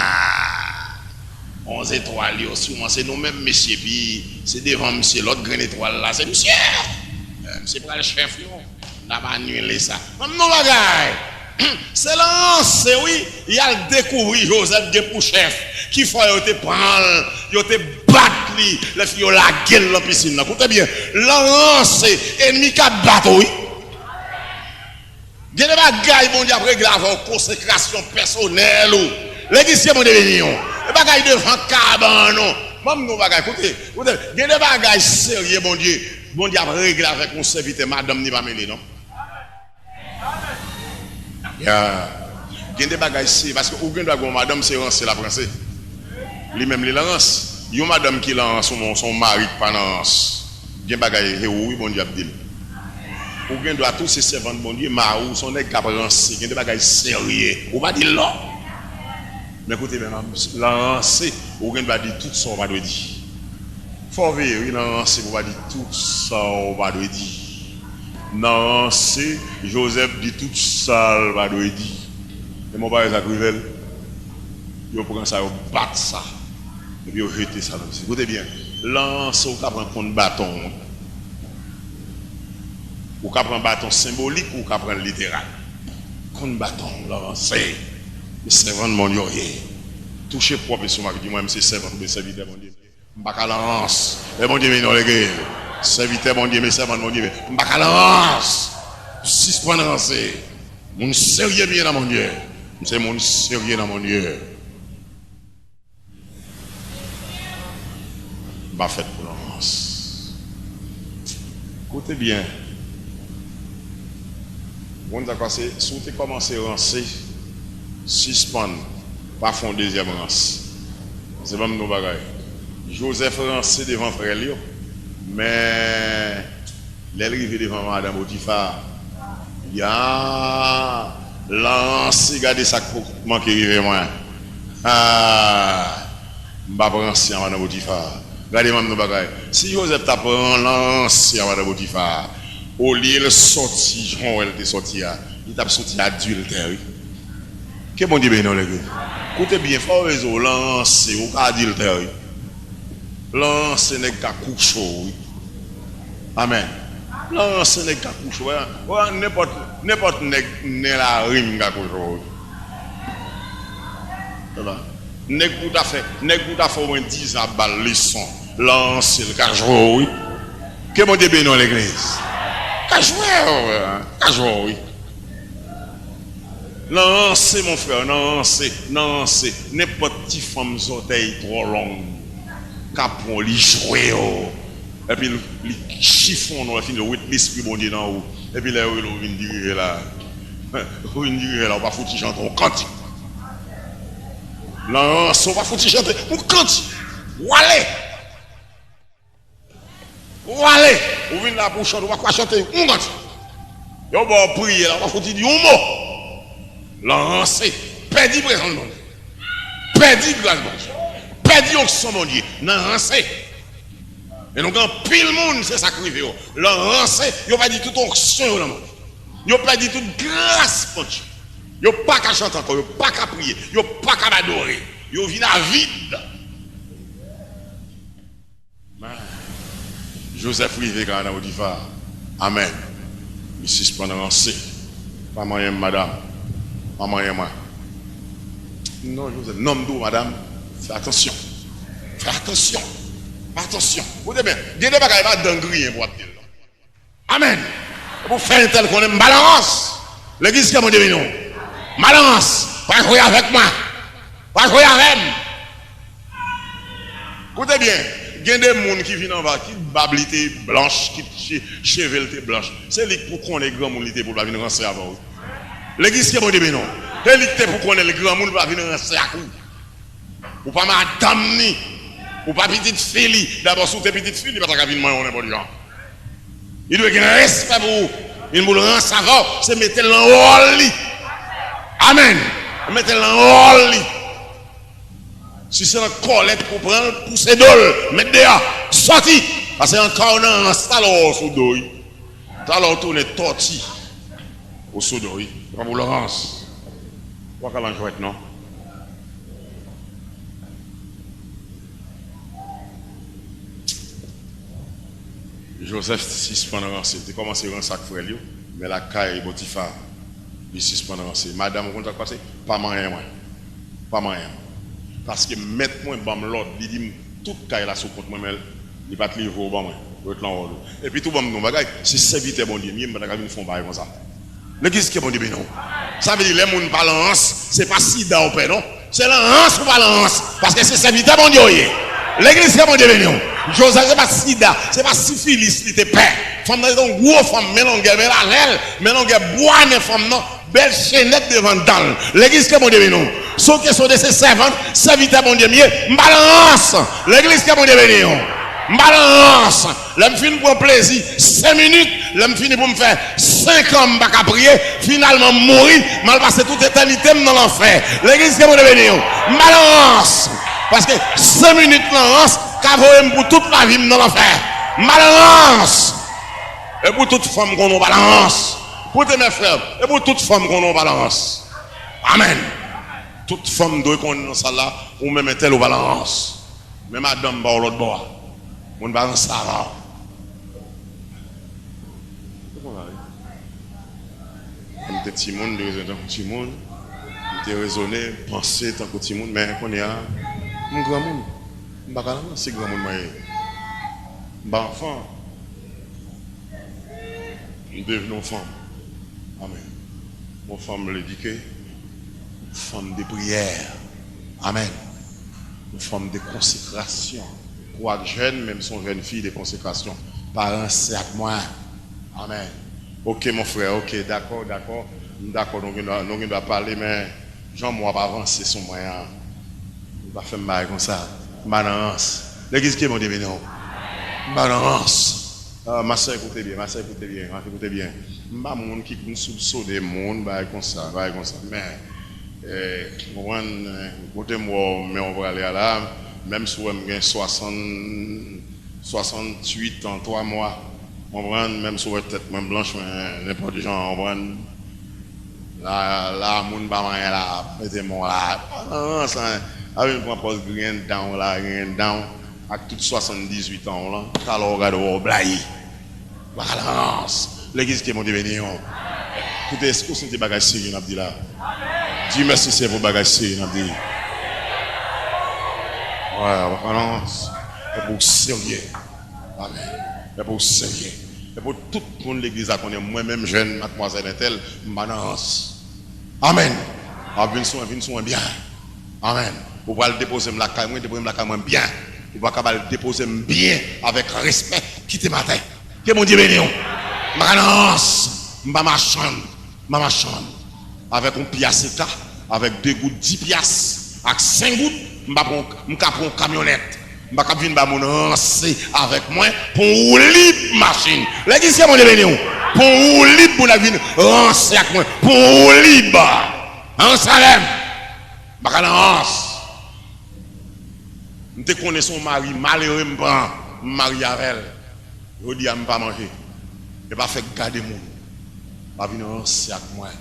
etwal yo, souvan se nou menm mesye, epi se devan misye, lòt grenn etwal la, se misye. Eh, misye pral chèf nou. N ap anile sa. Ban m yon bagay. Se lan ranse, wi, y al dekouvri Jozèf gen pou chèf. Ki fè yo te pran l, yo te bat li, lè fi yo lage l nan pisin nan. Koute byen, lan ranse, ènmi k ap bat ou, wi. Gen de bagay Bondye ap regle avè w, konsekrasyon pèsonèl ou. Legliz ke Bondye beni w. E bagay devan kabann ou. Ban m di w bagay, koute, koute. Gen de bagay serye Bondye, Bondye ap regle avèk yon sèvitè, madanm ni pa mele, non. Ya. Gen de bagay se, paske ou gen dwa gen yon madanm, se ranse l ap ranse. Li menm, li lan rans. Yon madanm ki lan rans, se yon, se yon mari ki pa nan rans. Gen bagay, se ou, wi, Bondye ap di l. Ou gen dwa tou, se sèvant Bondye, mari w, se yon nèg k ap ranse. Gen de bagay serye. Ou pa di l non. Men koute, men lan ranse, ou gen dwa di tout sa w pa dwe di. Fò w veye, wi, nan ranse pou w pa di tout sa w pa dwe di. Nan ranse, Jozèf di tout sa l pa dwe di. E men w pa wè sa k rive l? Yo pran sa, yo bat sa. Epi yo jete sa nan pisìn. Koute byen, lan ranse, ou ka pran konn baton, wi. Ou ka pran baton senbolik, ou ka pran l literal. Konn baton, lan ranse. E sèvant Bondye w ye. Touche pwòp estomak, di mwen, m se sèvant oubyen sèvitè Bondye. M pa ka lan rans. Lè Bondye vini nan legliz, sèvitè Bondye, men sèvant Bondye, men m pa ka lan rans. Sispann ranse. Moun serye m ye nan Bondye. M se moun serye nan Bondye. M pa fèt pou lan rans. Koute byen. Ou konn sa k pase? Si w te kòmanse ranse, sispann, pa fè yon dezyèm rans. Se ban m di w bagay. Jozèf ranse devan frè l yo, men lè l rive devan madan Potifa, ya, lan ranse, gade sa k manke rive mwen. Ah, m p ap ranse an madan Potifa. Gade ban m di w bagay. Si Jozèf ta pran lan ranse an madan Potifa, olye l sòti jan w wè l te sòti a, li t ap sòti adiltè, wi. Ke Bondye beni w, legliz. Koute byen, fò w reze w, lan ranse, ou ka adiltè, wi. Lan ranse, nèg ka kouche w, wi. Amèn. Lan ranse, nèg ka kouche w. Wè, wè, nenpòt, nenpòt nèg nen lari m ka kouche w, wi. Nèg pou ta fè, nèg pou ta fè omwen diz an ap ba l leson. Lan ranse, l ka jwe w, wi. Ke Bondye beni w, legliz. Ka jwe w, wi. Ka jwe w, wi. Nan ranse, mon frè, nan ranse, nan ranse. Nenpòt ti fanm zòtèy twò long ka pran w, li jwe w. Epi li, li chifonnen w, fini ret lespri Bondye nan ou. Epi lè yo rele w vin dirije la, ou vin dirije la, ou pa fouti chante yon kantik. Nan ranse, ou pa fouti chante yon kantik. Ou ale! Ou ale, ou vin la pou w chante, ou pa ka chante yon kantik. Yo ba w priyè la, ou pa fouti di yon mo. Lan ranse, pèdi prezans Bondye. Pèdi gras Bondye. Pèdi onksyon Bondye. Nan ranse. E nou gen anpil moun, se sa k rive yo. Lan ranse, yo pèdi tout onksyon yo nan Bondye. Yo pèdi tout gras Bondye. Yo pa ka chante ankò, yo pa ka priye, yo pa ka adore. Yo vin avid. Men, Jozèf rive kay madan Potifa. Amèn. Li sispann ranse. Pa manyen m, madanm. Pa manyen mwen. Non, Jozèf. Non, m di w, madanm, fè atansyon. Fè atansyon. Fè atansyon. Koute byen. Gen de bagay pa dan griyen pou w ap di l, non. Amèn. Pou fè entèl konnen m pa lan rans. Legliz, ke Bondye beni w. M pa lan rans. Pa jwe avèk mwen. Pa jwe avè m. Koute byen. Gen de moun ki vin anba, kit bab li te blanch, kit che-, cheve l te blanch. Se li k pou konnen granmoun li te pou l pa vin ranse avè w. Legliz, ke Bondye beni w. Se li k te pou konnen l granmoun pou l pa vin ranse ak ou. Ou pa madanm ni. Ou pa pitit fi li. Dabò, si w te pitit fi li, li pa ta ka vin manyen w nenpòt jan. Li dwe gen respè pou ou. Vin pou l ranse avè w, se mete l nan wòl li. Amèn. Mete l nan wòl li. Si se nan kòlèt pou pran l, pouse do l, met deyò, sòti. Paske ankò w nan rans, talè w sou do, wi. Talè w tounen tòti. Ou sou do, wi. Pran pou l rans. Ou pa ka lan jwèt, non. Joseph sispann ranse. Li te kòmanse ranse ak frè l yo, men lakay Potifa, li sispann ranse. Madanm, ou konn sa k pase? Pa manyen mwen. Pa manyen mwen. Paske mèt mwen ban m lòd, li di m tout kay la sou kont mwen, men li pa t leve w ban mwen. Ret lan wòl ou. Epi tou ban m yon bagay, se sèvitè Bondye m ye, m pa ta ka vin fè yon bagay konsa. Legliz, ke Bondye beni w. Sa vle di, lè moun pa lan rans, se pa sida w pè, non. Se lan rans ou pa lan rans. Paske se sèvitè Bondye w ye. Legliz, ke Bondye beni w. Joseph, se pa sida, se pa sifilis li te pè. Fanm nan se yon gwo fanm, men longè, men lajè l, men longè bwa nen fanm nan, bèl chenèt devan dan l. Legliz, ke Bondye beni w. Se yon kesyon de se sèvant, sèvitè Bondye m ye, m pa lan rans. Legliz, ke Bondye beni w. M pa lan rans. Lè m fin pran plezi senk minit, lè m fini pou m fè senk an m pa ka priye, finalman m mouri, m al pase tout etènite m nan lanfè. Legliz, ke Bondye beni w. M pa lan rans. Paske senk minit lan rans ka voye m pou tout lavi m nan lanfè. M pa lan rans. E pou tout fanm konnen w pa lan rans. Koute, mè frè, e pou tout fanm konnen w pa lan rans. Amèn. Tout fanm dwe konnen nan sal la, ou menm entèl ou pa lan rans. Men madanm pa w lòt bò a. Moun pa ranse avan w. Se konsa, wi. Lè m te timoun, m te rezone tankou timoun. M te rezone, panse tankou timoun, men kounye a, m granmoun. M pa ka ranse granmoun mwen ye. M pa anfan. M devni yon fanm. Amèn. Yon fanm vle di ke yon fanm de priyè. Amèn. Yon fanm de konsekrasyon. Kwak jèn, men m se yon jèn fi de konsekrasyon. Pa ranse ak mwen. Amèn. Oke, mon frè, oke, dakò, dakò. M dakò, nou gen dwa, nou gen dwa pale, men jan m w ap avanse sou mwen an, ou pa fè m bagay konsa. M pa nan rans. Legliz, ke Bondye beni w. M pa nan rans. Ah, ma sè, koute byen, ma sè, koute byen, ma sè, koute byen. M pa moun ki konn soupsone moun, bagay konsa, bagay konsa. Men, eh, ou konprann, eh, kote m wè w, men w prale a la, menm si w wè m gen swasann, swasanntuit an, twa mwa, ou konprann, menm si w wè tèt mwen blanch, men nenpòt jan, ou konprann. La, la, moun pa manyen la, mete men w la. Ah, non, non, sa, a vin pran pòz griyen dan w la, griyen dan w, ak tout swasanndizuit an w lan, talè w gade w wè w blayi. Balans. Legliz, ke Bondye beni w. Koute, èske w santi bagay serye n ap di la? Di mèsi Seyè pou bagay serye n ap di. Wè, balans. E pou serye. Amèn. E pou serye. E pou tout moun legliz la konnen mwen menm jèn madmwazèl entèl, m pa nan rans. Amèn. Ap vin sou mwen, vin sou mwen byen. Amèn. Ou pral depoze m lakay mwen, depoze m lakay mwen byen. Ou pa ka al depoze m byen avèk respè, kite m atè. Ke Bondye beni w. M pa ka nan rans. M pa machann. M pa machann. Avèk yon pyas eta, avèk de goud, di pyas, ak senk goud, m pa pran, m ka pran yon kamyonèt. M pa ka vin ba moun ranse avèk mwen pou yon woulib machin. Legliz, ke Bondye beni w. Pou yon woulib moun ap vin ranse ak mwen. Pou yon woulib. Ranse avè m. M pa ka nan rans. M te konnen se yon mari malere m pran, m marye avè l. Jodi a, m pa manje. E pa fèk gade moun. Pa vin ranse ak mwen.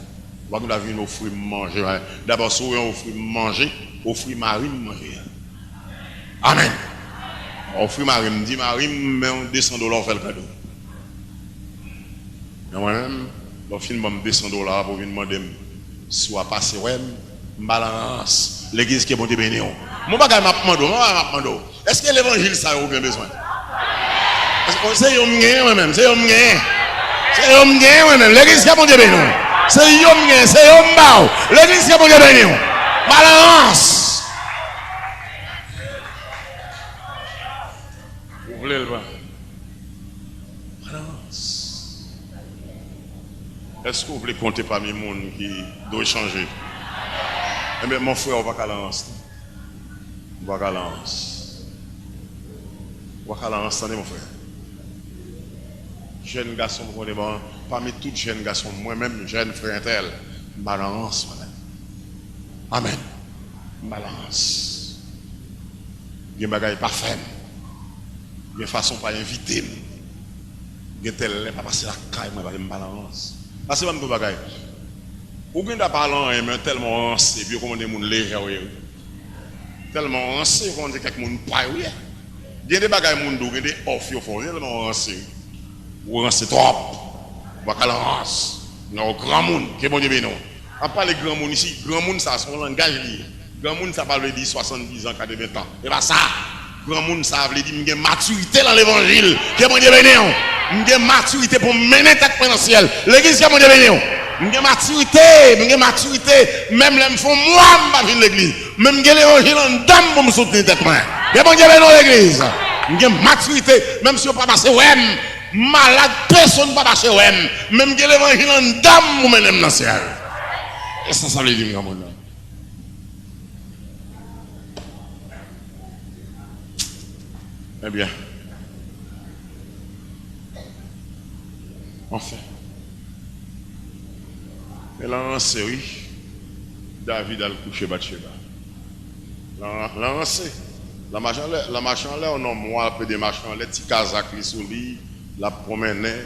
Ou pa gen dwa vin ofri m manje. Dabò, si w vin ofri m manje, ofri mari m manje a. Amèn. Ofri mari m, di mari m, men yon de san dola, w fè l kado. Men mwen menm, lè w fin ban m de san dola pou w vin mande m si w a pase wè m, m pa lan rans. Legliz, ke Bondye beni w. Mon bagay m ap mande w, mon bagay m ap mande w. Èske levanjil sa yo ou byen bezwen? Èske se yo m genyen mwen menm, se yo m genyen. Se yo m genyen mwen menm. Legliz, ke Bondye beni w. Se yo m genyen, se yo m ba w. Legliz, ke Bondye beni w. M pa lan rans. Ou vle l pa? Balans. Èske w vle konte pami moun ki dwe chanje? Ebyen, mon frè, ou pa ka lan rans, non. Ou pa ka lan rans. Ou pa ka lan rans, tande, mon frè. Jèn gason, m konnen, bon, pami tout jèn gason, mwen menm, jèn frè entèl, m pa lan rans, mwen menm. Amèn. M pa lan rans. Gen bagay pa fè m. Gen fason pa envite m. Gen tèl lè pa pase lakay mwen, paske m pa lan rans. Pase ban m yon bagay. Ou gen dwa pa lan anyen, men tèlman w ranse, epi yo kòmande moun lejè w ye, wi. Tèlman w ranse, yo kòmande kèk moun pay ou ye. Gen de bagay moun di w, gen de òf yo fè w, tèlman w ranse, wi. Ou ranse twòp. Ou pa ka lan rans. Non, granmoun. Ke Bondye beni w. Ap pale granmoun isi. Granmoun sa, se yon langaj li ye. Granmoun sa pa vle di swasanndizan, katreventan. E pa sa. Granmoun sa vle di m gen matirite lan levanjil. Ke Bondye beni w. M gen matirite pou m mennen tèt mwen nan syèl. Legliz, ke Bondye beni w. M gen matirite. M gen matirite. Menm lè m fè yon mwa m pa vin legliz. Men m gen levanjil anndan m pou m soutni tèt mwen. Ke Bondye beni w, legliz. M gen matirite. Menm si yo pa pase wè m. Malad, pèsonn pa mache wè m, men m gen levanjil anndan m pou mennen m nan syèl. E sa sa vle di m, granmoun nan? Ebyen. Anfen. E lan ranse, wi. David al kouche Batcheba. Lan, lan ranse. Lan mache anlè, lan mache anlè, yon nonm wa ap pede mache anlè, ti kazak li sou li, l ap pwomennen,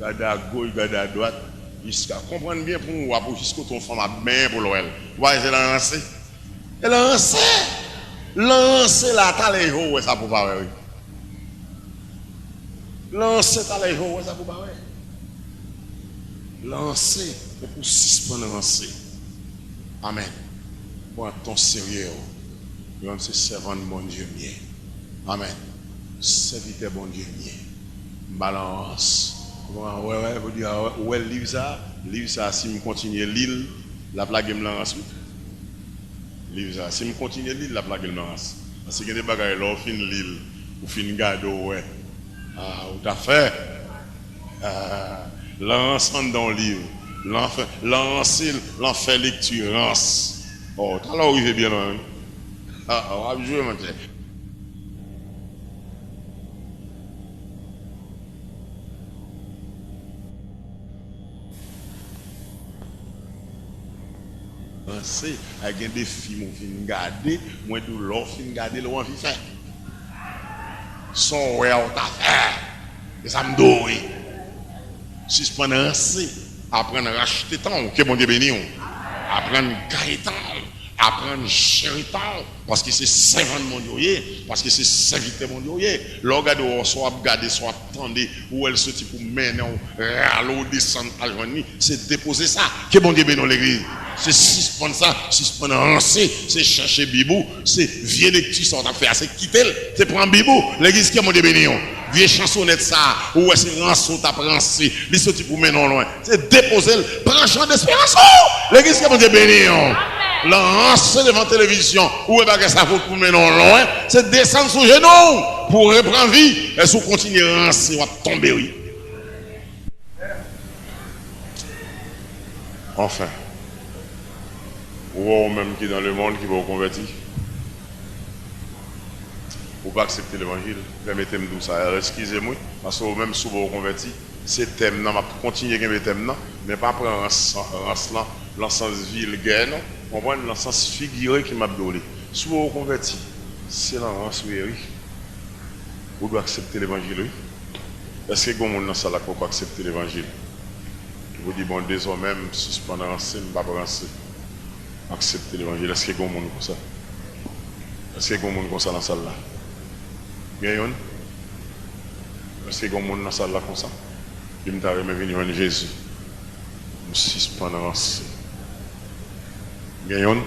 gade agoch, gade adwat, jiska, konprann byen pou w wa pou jis kote yon fanm ap benyen pou l wè l. Ou pa wè se lan ranse? E lan ranse! Lan ranse la, talè jou w wè sa pou pa wè, wi. Lan ranse, talè jou w wè sa pou pa wè. Lan ranse, e pou sispann ranse. Amèn. Pran ton serye, o. Mwen se sèvant Bondye m ye. Amèn. Sèvitè Bondye m ye. M pa lan rans. Ou wè, wè, wè, ou wè liv sa, liv sa, si m kontinye li l, l ap lage m lan rans, wi. Liv sa, si m kontinye li l, l ap lage m lan rans. Paske gen de bagay, lè w fin li l, ou fin gade, ou wè. Ah, ou ta fè. Ah, lan rans anndan yon liv. Lan fè, lan ranse l, lan fè lekti rans. Oh, talè w rive byen lwen, wi. Ah, ah, w ap jwe, monchè. Ranse, ay gen de fim ou fin gade, mwen di w lè w fin gade l, ou anvi fè. Son wè a ou ta fè. E sa m di w, wi. Sispann ranse. Aprann rachte tan w. Ke Bondye beni w. Aprann gaye tan w. Aprann jere tan w. Paske se sèvant Bondye w ye. Paske se sèvitè Bondye w ye. Lè w gade w, sa w ap gade, sa w ap tande, ou wè l soti pou mennen w, rale w desann al jwenn li. Se depoze sa. Ke Bondye beni w, legliz. Se sispann sa, sispann ranse, se chèche Bib ou, se vye lekti sa w t ap fè a, se kite l, se pran Bib ou. Legliz, ke Bondye beni w. Vye chansonèt sa, ou wè se ranse w t ap ranse, li soti pou mennen w lwen. Se depoze l, pran chan desperans ou. Legliz, ke Bondye beni w. Lan ranse devan televizyon, ou wè bagay sa soti pou mennen w lwen, se desann sou jenou w pou w repran vi. Èske w kontinye ranse, w ap tonbe, wi. Anfen, ou wè ou menm ki dans le monde ki poko konvèti, ou pa aksepte levanjil, pèmete m di w sa, eskize m wi, paske ou menm si w poko konvèti, se tèm nan, m ap kontinye kenbe tèm nan, men pa pran rans, rans lan, lan sans vilgè non, konprann, lan sans figire ke m ap di w li. Si w poko konvèti, se lan rans ou ye wi. Ou dwe aksepte levanjil wi. Èske gen yon moun nan sal la k poko aksepte levanjil? Ou di, bon, dezòmè m sispann ranse, m p ap ranse. M aksepte levanjil. Èske gen yon moun konsa? Èske gen yon moun konsa nan sal la? Gen youn? Èske gen yon moun nan sal la konsa? Di, m ta renmen vin jwenn Jezi. M sispann ranse. Gen youn?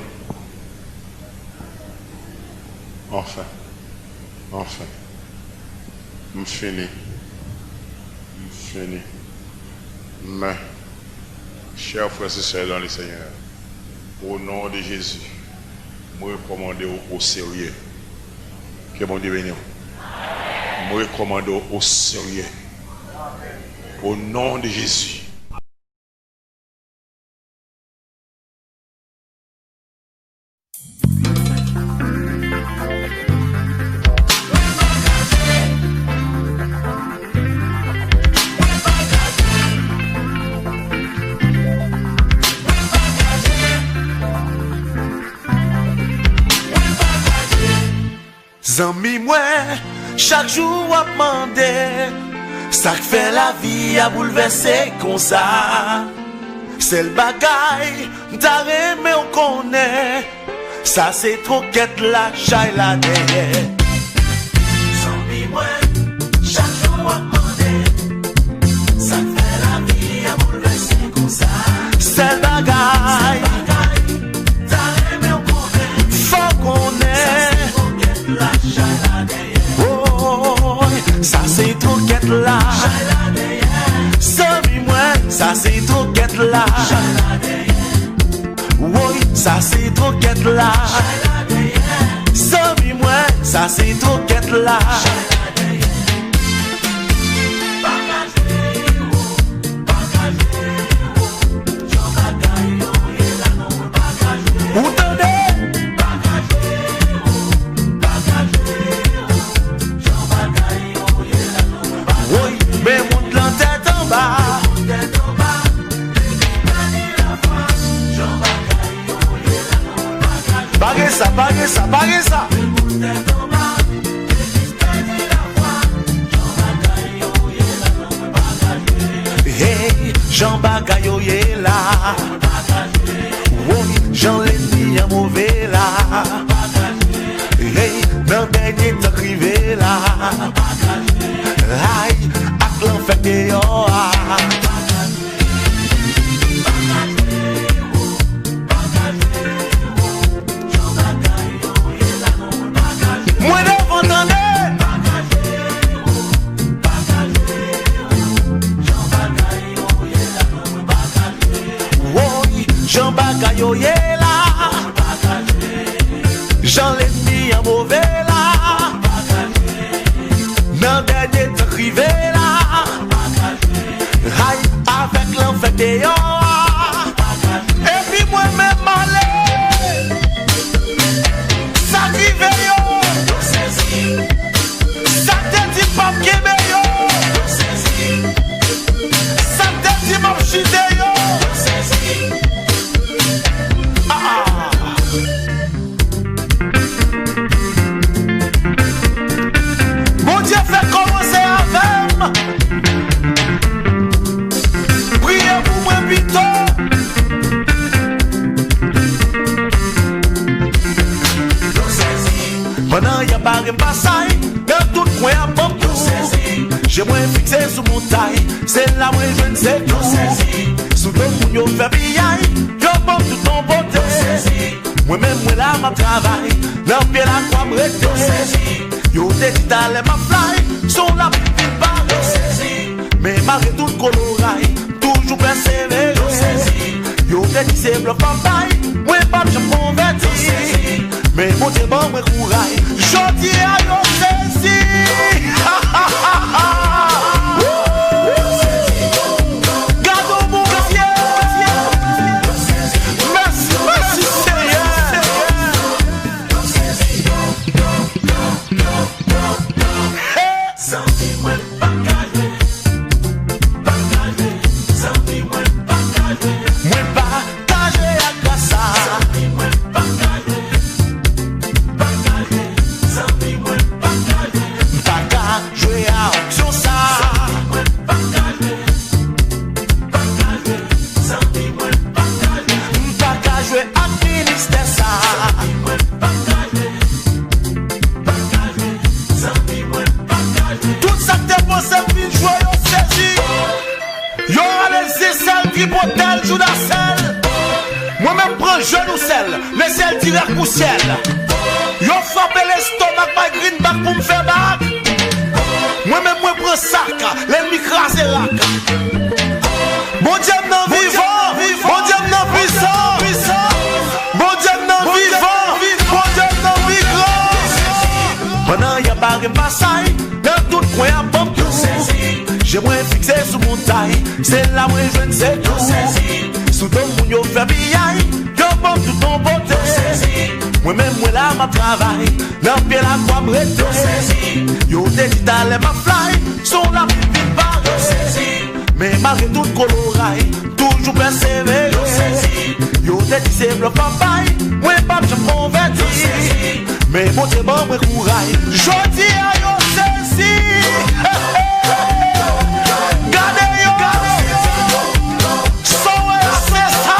Anfen. Anfen. M fini. M fini. Men, chè frè e sè dan le Senyè, o non de Jezi, m rekòmande w o serye. Ke Bondye beni w. M rekòmande w o serye. O non de Jezi. Zanmi mwen, chak jou w ap mande, sa k fè lavi a boulvèse konsa? Sèl bagay m ta renmen w konnen, sa se twokèt la chay la dèyè. Zanmi mwen, chak jou w ap mande, Twokèt la. Zanmi mwen, sa se twokèt la. Woy, sa se twokèt la. Zanmi mwen, sa se twokèt la. Ou tande? Woy, men mond lan tèt anba. Pa gen sa, pa gen sa, pa gen sa. Hey, jan bagay yo ye la. Woy, jan lènmi an move la. Hey, nan dènye tan k rive la. Ay, ak lanfè deyò a. Mwen devan tande. Woy, jan bagay yo ye la. Jan lènmi an move la. Nan dènye tan k rive la. Ay, avèk lanfè deyò a. Epi mwen menm ale. Sa k rive yo? Sa k te di m p ap kenbe yo? Sa k te di m ap chite yo? Ah, ah. Bondye fèk kòmanse avè m. Priye pou mwen pito. Pandan y ap bare m pasay nan tout kwen ap banm kou. Je mwen fikse sou montay, se la mwen jwenn sekou. Sou do moun yo fè piyay, yo banm tout yon pote. Mwen menm mwen la m ap travay, nan pye lakwa m rete. Yo te di talè m ap fly, se yon lapli vin pare. Men malgre tout koloray, toujou pèsevere. Yo te di se blòf m ap bay, mwen p ap janm konvèti. Men Bondye ban mwen kouray, jodi a yo sezi. Gade yon Bondye. Mèsi, mèsi Senyè. Zanmi mwen pa ka jwe, pa ka jwe, zanmi mwen pa ka jwe. Mwen pa ka jwe ak gras sa. Zanmi mwen pa ka jwe, pa ka jwe, zanmi mwen pa ka jwe. M pa ka jwe a onksyon sa. Zanmi mwen pa ka jwe, pa ka jwe, zanmi mwen pa ka jwe. M pa ka jwe ak ministè sa. Zanmi mwen pa ka jwe. Tout sa k te panse m vin jwe, yo sezi. Yo rale Zesèl, Tripotèl, Joudasèl. Mwen menm pran Jenousèl, Lesyèl dirèk pou syèl. Yo frape lestomak bay Greenback pou m fè bak. Mwen menm mwen pran sak, lènmi kraze rak. Bondye m nan vivan, Bondye m nan pwisan. Bondye m nan vivan, Bondye m nan pi gran. Pandan y ap bare m pasay nan tout kwen ap banm kou. Je mwen fikse sou montay, se la mwen jwenn sekou. Sou do moun yo fè piyay, yo banm tout yon pote. Mwen menm mwen la m ap travay, nan pye lakwa m rete. Yo te di talè m ap fly, se yon lapli vin pare. Men malgre tout koloray, toujou pèsevere. Yo te di se blòf m ap bay, mwen p ap janm konvèti. Men Bondye ban mwen kouray, jodi a yo sezi. Gade yo, gade yo. Sa w wè yo se sa.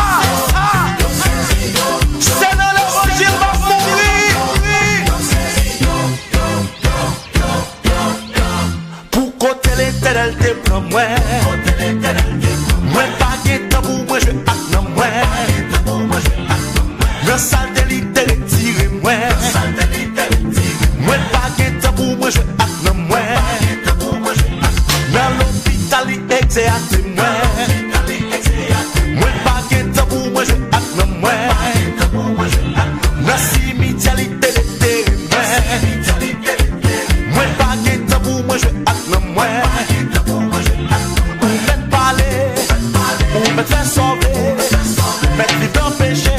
Se nan levanjil m ap mouri. Pou kote Letènèl te pran mwen. Mwen pa gen tan pou mwen jwe ak nanm mwen. Nan salte li te retire mwen. Mwen pa gen tan pou mwen jwe ak nanm mwen. Se ak li mwen. Mwen pa gen tan pou mwen jwe ak nanm mwen. Nan simityè li te detere mwen. Mwen pa gen tan pou mwen jwe ak nanm mwen. Ou mèt pale, ou mèt fè sove, mèt viv nan peche.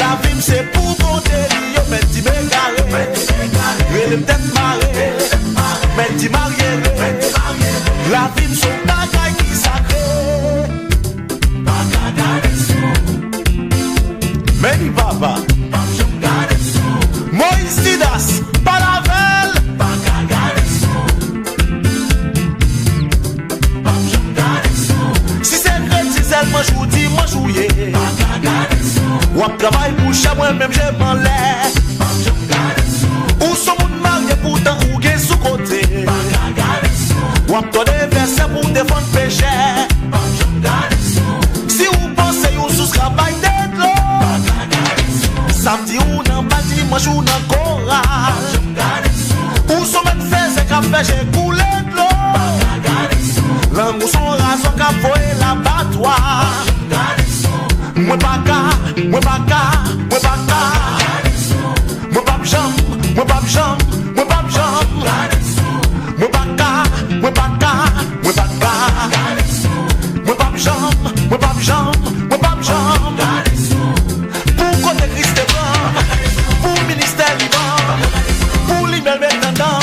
Lavi m se pou Bondye li ye, mèt di m egare. Rele m tèt mare, mèt di m aryere. Lavi m se yon bagay ki sakre. Men li papa. Moïse Sidas, pale avè l. Si se kretyen sèlman ou dimanch ou ye, w ap travay pou chè mwen menm je m anlè. Ou se yon moun marye poutan ou gen sou kote. W ap tande vèsè pou defann pechè. Si ou panse yon sous ka bay de dlo, samdi ou nan bal, dimanch ou nan koral. Ou se yon mèt fèzè k ap fè je koule dlo. Lang ou se yon razwa k ap voye labatwa. Mwen pa ka, mwen pa ka, mwen pa ka. Mwen p ap janm, mwen p ap janm, mwen p ap janm. Mwen pa ka, mwen pa ka, mwen pa ka. Mwen p ap janm, mwen p ap janm, mwen p ap janm. Pou kote Kris te pran, pou ministè li ban, pou li menm entandan.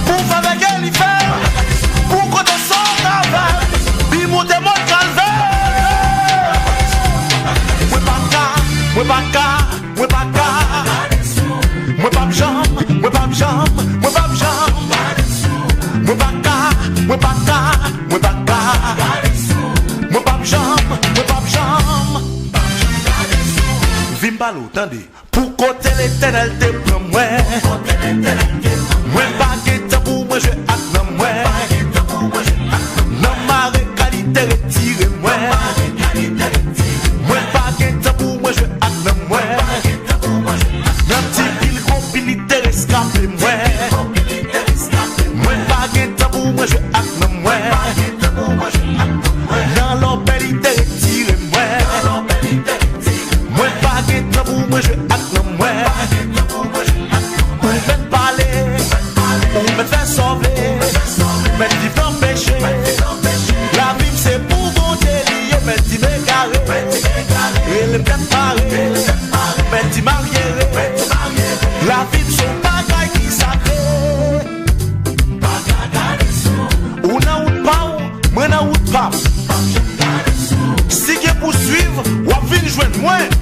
Pou favè ke li fè, pou kote sa w travay, li monte mòn Kalvè. Mwen pa ka, mwen pa ka, mwen pa ka. Mwen p ap janm, mwen p ap janm, mwen p ap janm. Mwen pa ka, mwen pa ka, mwen pa ka. Mwen p ap janm, mwen p ap janm. Vin pale w, tande. Pou kote Letènèl te pran mwen. Mwen pa gen tan pou mwen jwe ak nanm mwen. Nan mare ka li te retire mwen. Mwen pa gen tan pou mwen jwe ak nanm mwen. Nan ti pil gwo pil li te reskape mwen. Mwen pa gen tan pou mwen jwe ak nanm mwen. Nan lòbèy li te retire mwen. Mwen pa gen tan pou mwen jwe ak nanm mwen. Ou mèt pale, ou mèt fè sa w vle. Mèt viv nan peche. Lavi m se pou Bondye li ye, mèt di m egare. Rele m tèt mare, mèt di m aryere. Lavi m se yon bagay ki sakre. Ou nan wout pa w, mwen nan wout pa m. Si gen pouswiv, w ap vin jwenn mwen.